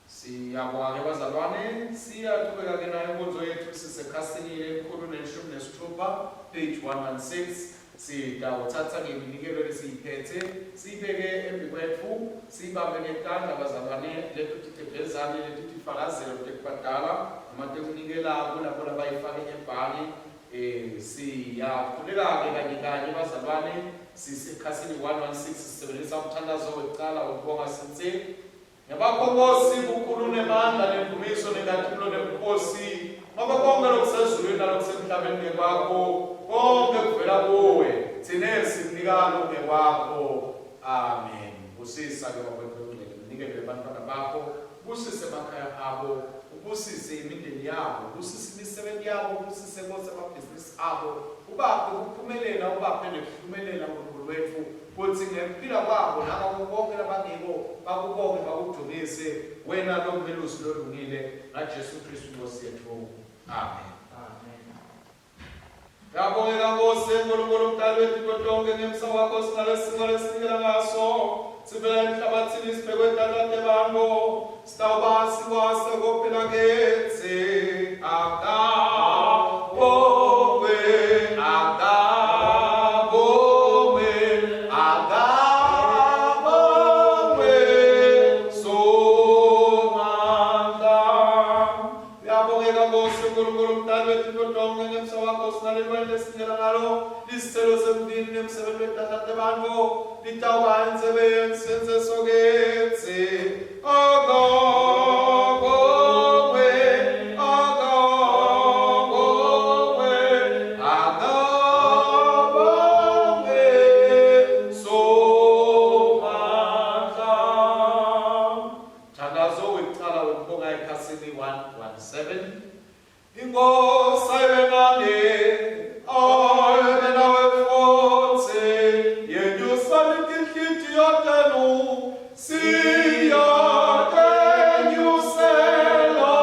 Siyabonga ke bazalwane, siyaqhubeka ke nayo inkonzo yethu sisekhasini lekhulu neshumi nesitfupha, page 116. Sitawuthatha ke iminikelo lesiyiphethe siyibeke embi kwetfu, siyibambe ngetandla bazalwane, leto tigcebhezane leti tifakazelo tekubhadala noma tekunikela kulabo labayifake ebhange. Siyakhuleka ke kanye kanye bazalwane, sisekhasini 116, sisebenzisa umthandazo wekucala wekubonga sitsi: Ngebakho Nkosi bukhulu nemandla nendumiso nenkhatimulo nebukhosi, ngoba konke lokusezulwini nalokusemhlabeni ngekwakho, konke kuvela kuwe, tsine sikunika lokungekwakho. Amen. Busisa ke Baba wetfu longcwele iminikelo yebantfwana bakho, ubusise emakhaya abo, ubusise imindeni yabo, ubusise imisebenti yabo, ubusise Nkosi emabhizinisi abo, ubaphe kuphumelela, ubaphe nekuhlumelela Nkulunkulu wetfu, kutsi ngekuphila kwabo nangako konkhe labangiko bakubonge bakudumise wena longumelusi lolungile, ngaJesu Khristu Nkhosi yetfu. Amen. Amen. Yabongeka Nkosi Nkulunkulu mdali wetintfo tonkhe, ngemsa wakho sinalesimo lesinikela ngaso sivela emhlabathini sibekwe tandla tebantfu, sitawuba sikwase kophela kitsi. Akabongwe, akabongwe, akabongwe Somandla. Uyabongeka Nkosi Nkulunkulu mdali wetintfo tonkhe, ngemsa wakho sinalelwani lesinikela ngalo lisicelo semndeni nemsebenti wetandla tebantfu, litawuba indzebe yensenseso kitsi. Akabongwe, akabongwe, akabongwe Somandla. Mthandazo wekucala wekubonga ekhasini 117. Inkosi ayibe nani, ayibe nawe futsi, yenyusani tinhlitiyo tenu, siyatenyusela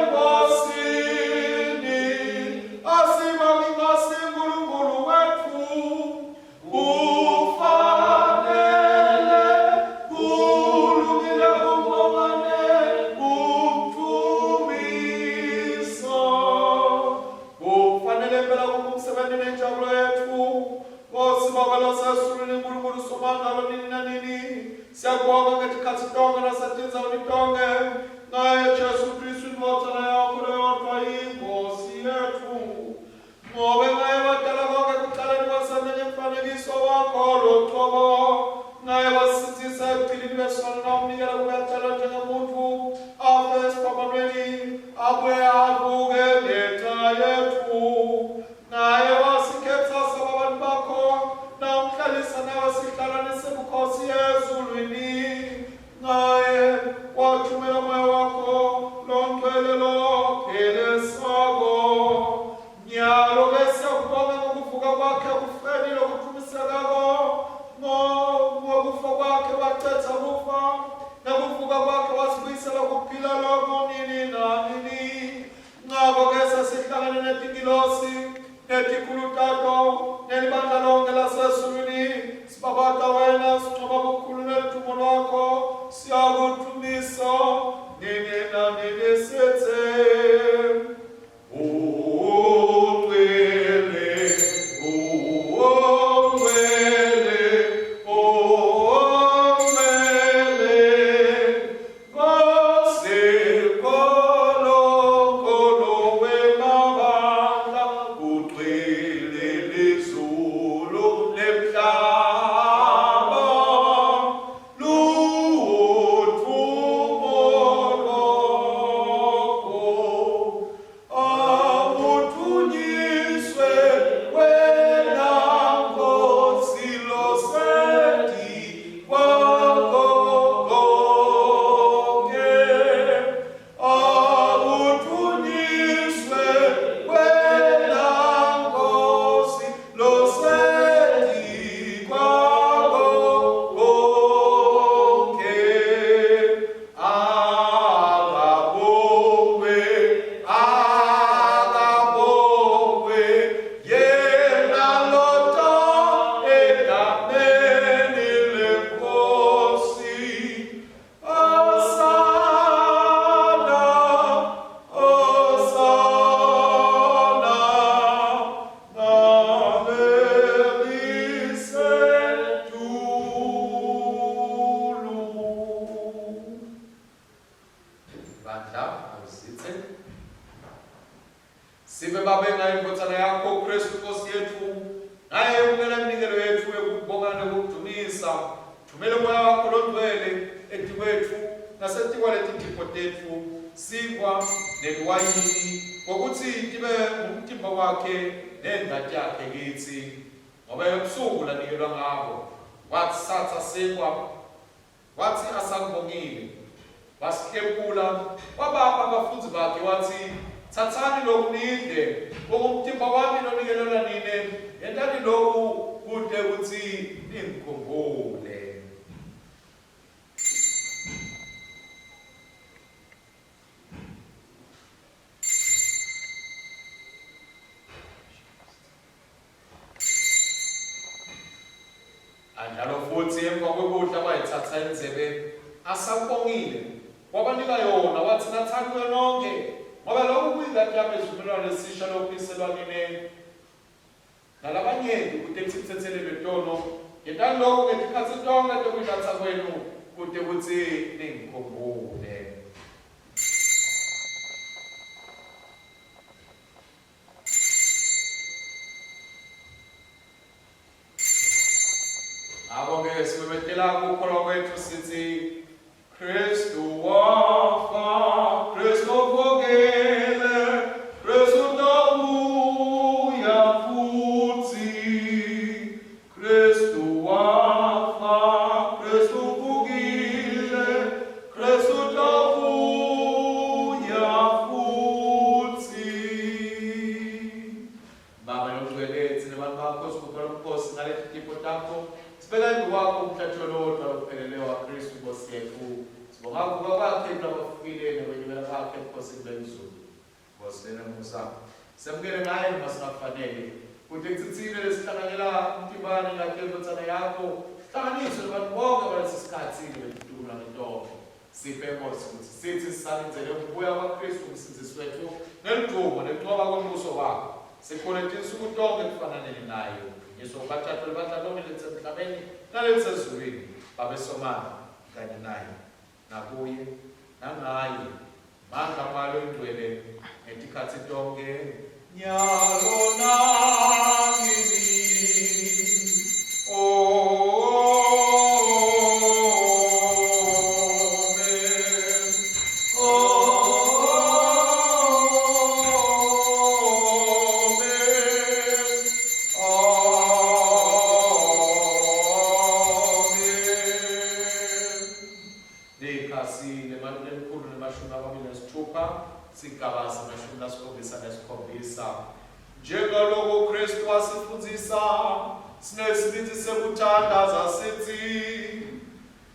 eNkosini. Asibonge Nkosi Nkulunkulu wetfu, kufanele kulungile kumbongane kumdumisa. Kufanele phela kube umsebenzi nenjabulo yetfu. Nkosi Baba losezulwini, Nkulunkulu Somandla lonini nanini, siyakubonga ngetikhatsi tonkhe nasetindzaweni tonkhe ngaye Jesu Khristu indvodzana yakho leyodvwa iNkhosi yetfu. Ngobe ngaye wadala konke ekucaleni kwasente ngemfanekiso wakho locobo, ngaye wasisindzisa ebugcilini besono nawumnikela kube atalwa njengemuntfu, afe esiphambanweni. Abuye avuke ngenxa yetfu. Naye wasikhetsa saba bantu bakho, nawumhlalisa nawe sihlalwane sebukhosi ezulwini. Ngaye wathumela moya wakho longcwele lophelesako. Nyalo-ke siyakubonga ngokuvuka kwakhe ekufeni lokuthumisekako. Ngokufa kwakhe wacedza kufa, nekuvuka kwakhe wasibuyisela kuphila lokunini nanini. Ngako-ke sesihlangene netingilosi netikhulu tato nelibandla lonke lasezulwini, sibabata wena, sincoma bukhulu neludumo lwakho, siyakudumisa nini nanini sitsi. Ungcwele, ungcwele, ungcwele, Nkosi Nkulunkulu wemabandla, kugcwele lizulu nemhlaba, luwutfumo lwakho. Awuthunyiswe wena Nkosi loseti kwakho konke. Awuthunyiswe wena Nkosi loseti kwakho konke. Akabongwe, akabongwe, yena lota egameni leNkosi. Hosana, Hosana, nalelisetulu. Bandla awuzitse. Sibe babe ngayo indvodzana yakho Kristu Nkosi yetfu, ngaye yemukela iminikelo yetfu yekubonga nekudumisa. Thumela umoya wakho longcwele etikwetfu nasetikwaleti tipho tetfu, sinkwa neliwayini, ngokuthi tibe ngumtimba wakhe nengati yakhe kitsi. Ngoba ebusuku lanikelwa ngabo, watsatsa sinkwa, Watsi asakubongile, wasihlebula, wabapha bafundzi bakhe, watsi, Tsatsani loku nidle, kungumtimba wami lonikelelwa nine, yentani loku kute kutsi ningikhumbule. Kanjalo futsi emva kwekudla wayitsatsa indzebe, asakubongile, wabanika yona, watsi, Natsani kuyo nonkhe, ngoba loku kuyingati yami yesivumelwano lesisha lokubuyiselwa nine nalabanyenti kute kutsi kutsetselelwe tono. Yentani loku ngetikhatsi tonkhe tekuyinatsa kwenu kute kutsi ningikhumbule. Ngakho-ke simemetela kukholwa kwetfu sitsi, Kristu wafa, Kristu uvukile, Kristu utawubuya futsi. Kristu wafa, Kristu uvukile, Kristu utawubuya futsi. Baba longcwele, tsine bantfu bakho sigubha lomkhosi ngaleti tipho takho. Sibeka embi kwakho umhlatshelo lowodvwa lophelele waKhristu Nkosi yetfu. Sibonga kuvuka kwakhe kulabafile nekwenyukela kwakhe ebukhosini belizulu. Nkosi lenemusa, semukele ngaye noma singakufanele, kute kutsi tsine lesihlanganyela umtimba nengati yeNdvodzana yakho sihlanganiswe nebantfu bonkhe balesi sikhatsi nebetitukulwane tonkhe. Siphe, Nkhosi, kutsi sitsi sisalindzele kubuya kwaKhristu uMsindzisi wetfu ngeludumo nekuncoba kwembuso wakhe, sikhule tinsuku tonkhe ekufananeni naye. Udunyiswe ubathathu libandla lonkhe lelisemhlabeni nalelisezulwini, Babe Somandla, kanye naye, nakuye, nangaye, mandla aMoya loyiNgcwele, ngetikhatsi tonkhe, nyalo nanini. Amen. Amen. Sigaba 77. Njengaloko Kristu wasifundzisa, sinesibindzi sekuthandaza sithi,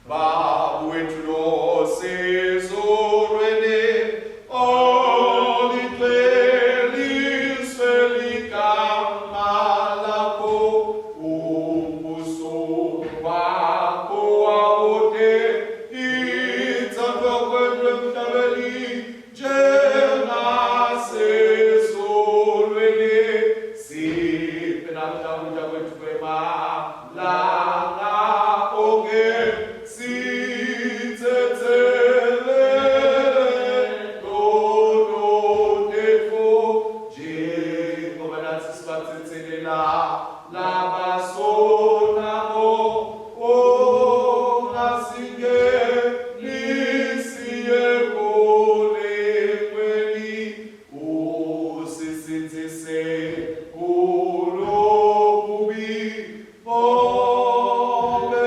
Baba wethu losezulwini, olingcweliswe ligama lakho, umbuso wakho awute, intsandvo kwethu emhlabeni njengasezulwini. Siphe namhla ukudla kwethu kwemalanga onke, sithethelele tono tetfu, njengoba natsi sibathethelela labasonako, ungasingenisi ekulingweni, usisindzise kulokubi, ngobe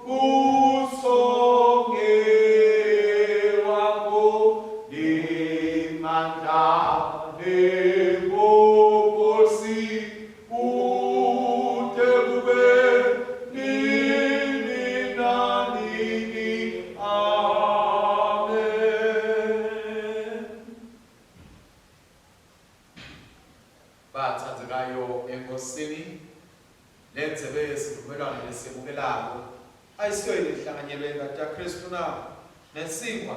umbuso ngewakho, nemandla, nebukhosi, kute kube nini nanini. Amen. Bathandzekayo eNkosini, lendzebe yesivumelwano lesiyemukelako ayisiyo yini inhlanganyelo yengati yaKhristu na? Nesinkwa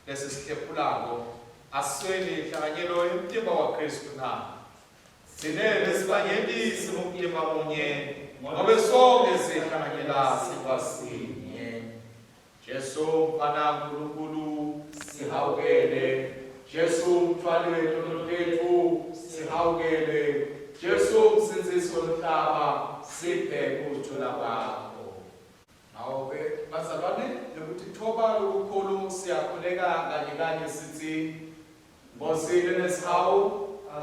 lesisihlephulako asisiyo yini inhlanganyelo yemtimba waKhristu na? Tsine lesibanyenti singumtimba munye, ngobe sonkhe sihlanganyela sinkwa sinye. Jesu mfana Nkulunkulu sihawukele, Jesu mthwali wetono tetfu sihawukele, Jesu msindzisi wemhlaba siphe kuthula kwakho. Ngako-ke bazalwane, ngekutitfoba lokukhulu siyakhuleka kanye kanye sitsi, Nkhosi lenesihawu,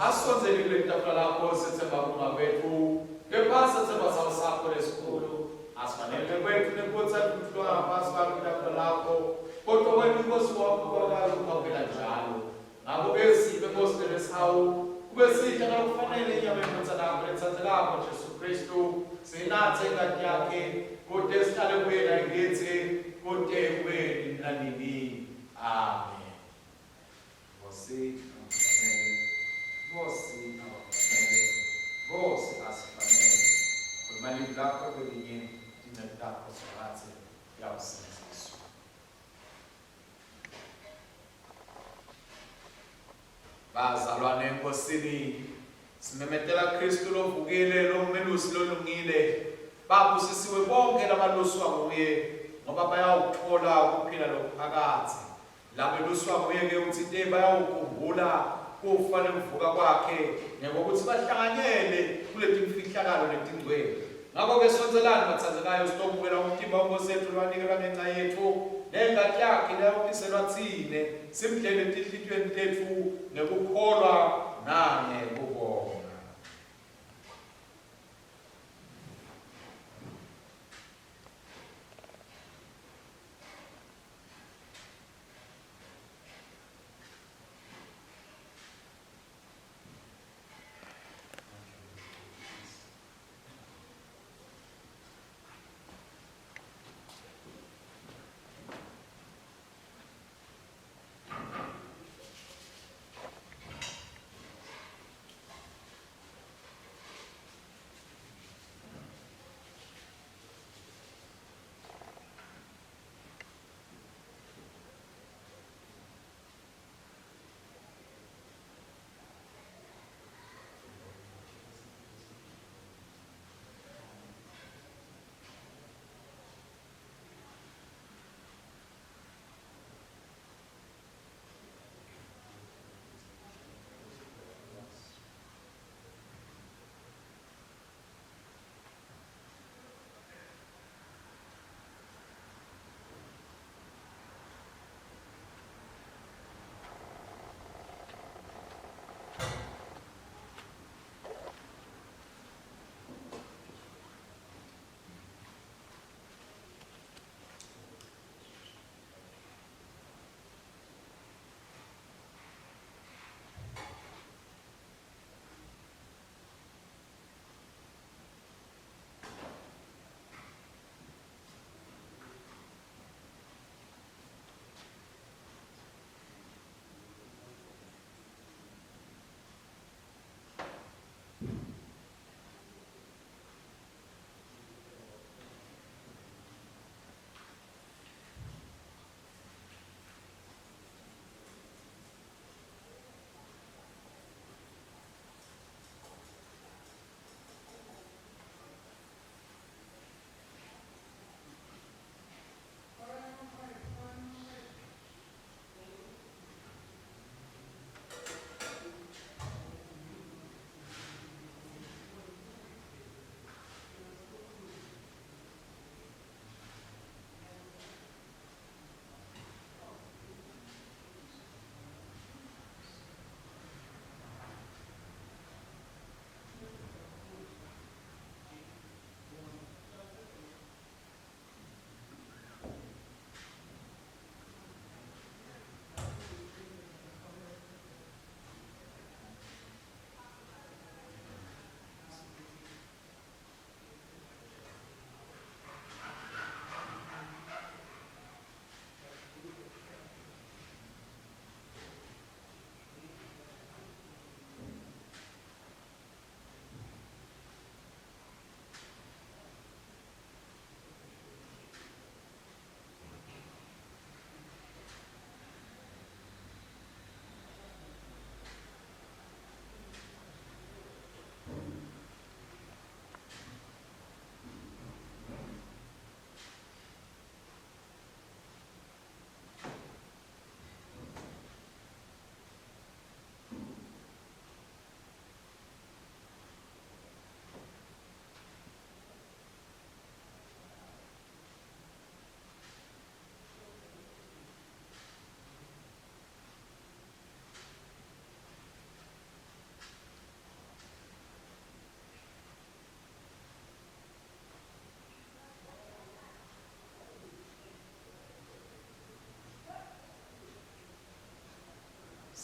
asisondzeli kulelitafula lakho setsemba kulunga kwetfu, kepha setsemba sawo sakho lesikhulu. Asifanele kwetfu nekutsi atfutfulwa ngaphansi kwalo litafula lakho, kodvwa wena iNkhosi wakho kwakalo kuhawukela njalo. Ngako-ke siphe, Nkhosi lenesihawu, kube sidla ngalokufanele inyama yeNdvodzana yakho letsandzekako, Jesu Khristu, siyinatse ingati yakhe, kute sihlale kuye nayikitsi, kute kube nini nanini. Amen. Nkosi akufanele, Nkosi akufanele, Nkosi asifanele. Khuluma livi lakho kwelinye tinceku takho Simakadze tiyawusindziswa. Bazalwane eNkosini, simemetela Khristu lovukile, longumelusi lolungile. Babusisiwe bonkhe labaluswa nguye, ngoba bayawutfola kuphila lokuphakadze. Labeluswa nguye-ke utsite bayawukhumbula kufa nekuvuka kwakhe ngekwekutsi bahlanganyele kuletimfihlakalo letingcwele. Ngako-ke sondzelani, batsandzekayo, sitobukela umtimba weNkhosi yetfu lowanikelwa ngenca yetfu, nengati yakhe leyawuphiselwa tsine, simdlele etinhlitiyweni tetfu ngekukholwa nangekubonga.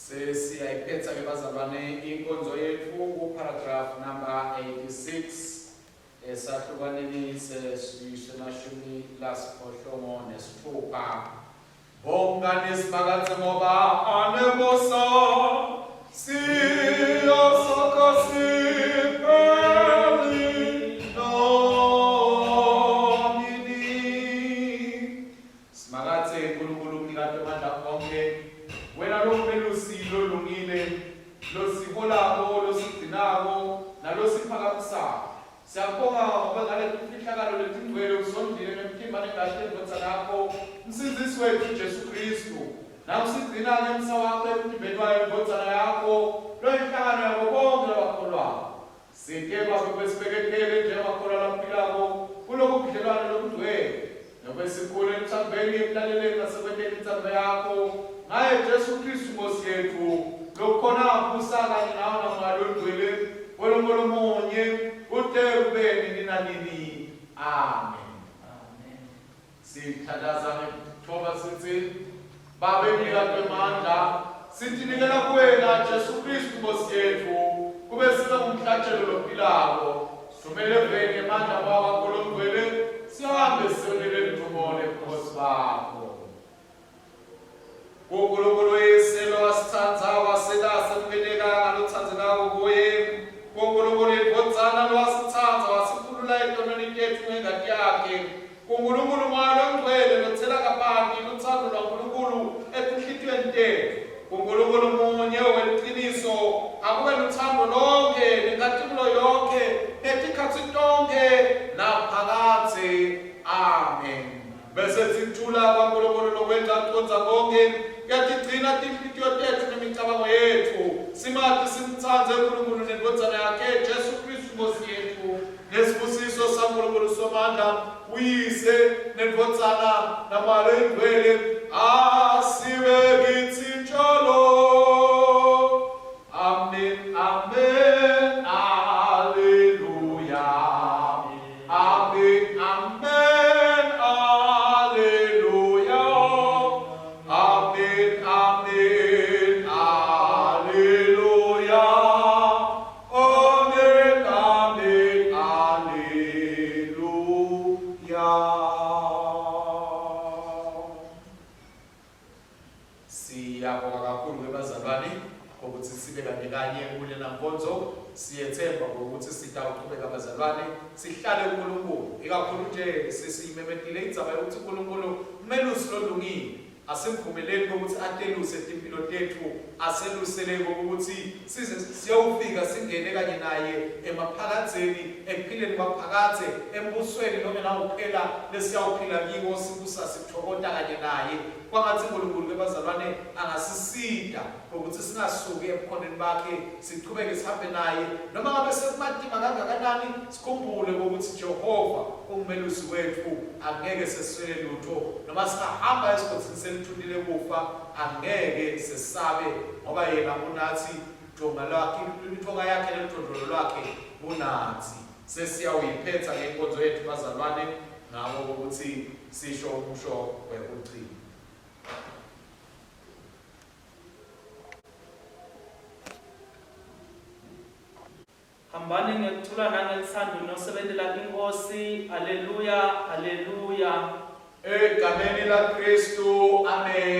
Sesiyayiphetha ke bazalwane inkonzo yethu ku paragraph number 86 esahlukaneni semashumi lasiphohlongo nesithupha. Bongani Simakadze ngoba anemusa, siyosakha sipheli nanini. Simakadze Nkulunkulu mnikati wemandla onkhe, wena longumelusi lolungile, losiholako, losigcinako nalosiphakamisako. Siyakubonga ngoba ngaletimfihlakalo letingcwele usondlile ngemtimba nengati yeNdvodzana yakho, uMsindzisi wetfu Jesu Khristu. Nawusigcina ngemsa wakho emtimbeni wayo iNdvodzana yakho, loyinhlangano yabo bonkhe labakholwako. Site Babe kube sibeketele njengemakholwa laphilako kulobu budlelwane lobungcwele, nobe sikhule elutsandvweni, ekulaleleni nasekwenteni intsandvo yakho, ngaye Jesu Khristu Nkhosi yetfu, lokhona abusa kanye nawe naMoya loNgcwele, Nkulunkulu munye, kute kube nini nanini. Amen. Amen. Sithandaza ngekutfoba sitsi, Babe mnikati wemandla, sitinikela kuwena Jesu Khristu Nkhosi yetfu, kube sibe ngumhlatjelo lophilako. Sithumele eveni emandla Moya wakho loNgcwele, sihambe siyonele ludvumo nebukhosi bakho. KuNkulunkulu uYise lowasitsandza wasenta semukeleka ngalotsandzekako kuye, kuNkulunkulu iNdvodzana lowasitsandza wasikhulula etonweni tetfu ngengati yakhe, kuNkulunkulu Moya loNgcwele lotsela kabanti lutsandvo lwaNkulunkulu etinhlitiyweni tetfu, kuNkulunkulu munye weliciniso, akube lutsandvo lonkhe nenkhatimulo yonkhe ngetikhatsi tonkhe naphakadze. Amen. Bese sithula kwaNkulunkulu lokwenta kucondza konkhe, kuyatigcina tinhlitiyo tetfu nemicabango yetfu, simati simtsandze Nkulunkulu neNdvodzana yakhe Jesu Khristu Nkhosi yetfu. Ngesibusiso saNkulunkulu Somandla, uYise, neNdvodzana, naMoya loyiNgcwele, asibe kitsi njalo. Amen, amen, alleluia. Amen, amen, alleluia. Amen, amen, alleluia. Amen, amen, alleluia. Siyabonga kakhulu ke bazalwane ngokuthi sibe kanye kanye kulena nkonzo. Siyethemba ngokuthi sitawuqhubeka bazalwane sihlale kuNkulunkulu. Ikakhulu nje sesiyimemetile indzaba yokuthi uNkulunkulu umelusi lolungile. Asimvumeleni ukuthi ateluse timpilo tetfu, aselusele ukuthi size siyawufika singene kanye naye emaphakadzeni, ekuphileni kwaphakadze, embusweni longenawuphela lesiyawuphila kiwo sibusa sitfokota kanye naye. Kwangatsi Nkulunkulu ke bazalwane angasisita ngokuthi singasuki ebukhoneni bakhe sichubeke sihambe naye noma ngabe sekumatima kangakanani sikhumbule ngokuthi Jehova ungumelusi wetfu angeke seswele lutho noma singahamba esigodzini selithunti lekufa angeke sesabe ngoba yena unathi Tonga lwakhe intonga yakhe neludvondvolo lwakhe kunatsi. Sesiyawuyiphetsa ke inkonzo yetfu bazalwane ngako kokuthi sisho umusho wekugcina. Hambani ngekuthula nangelutsandvo nosebentela iNkhosi. Aleluya, aleluya. Egameni laKhristu, amen.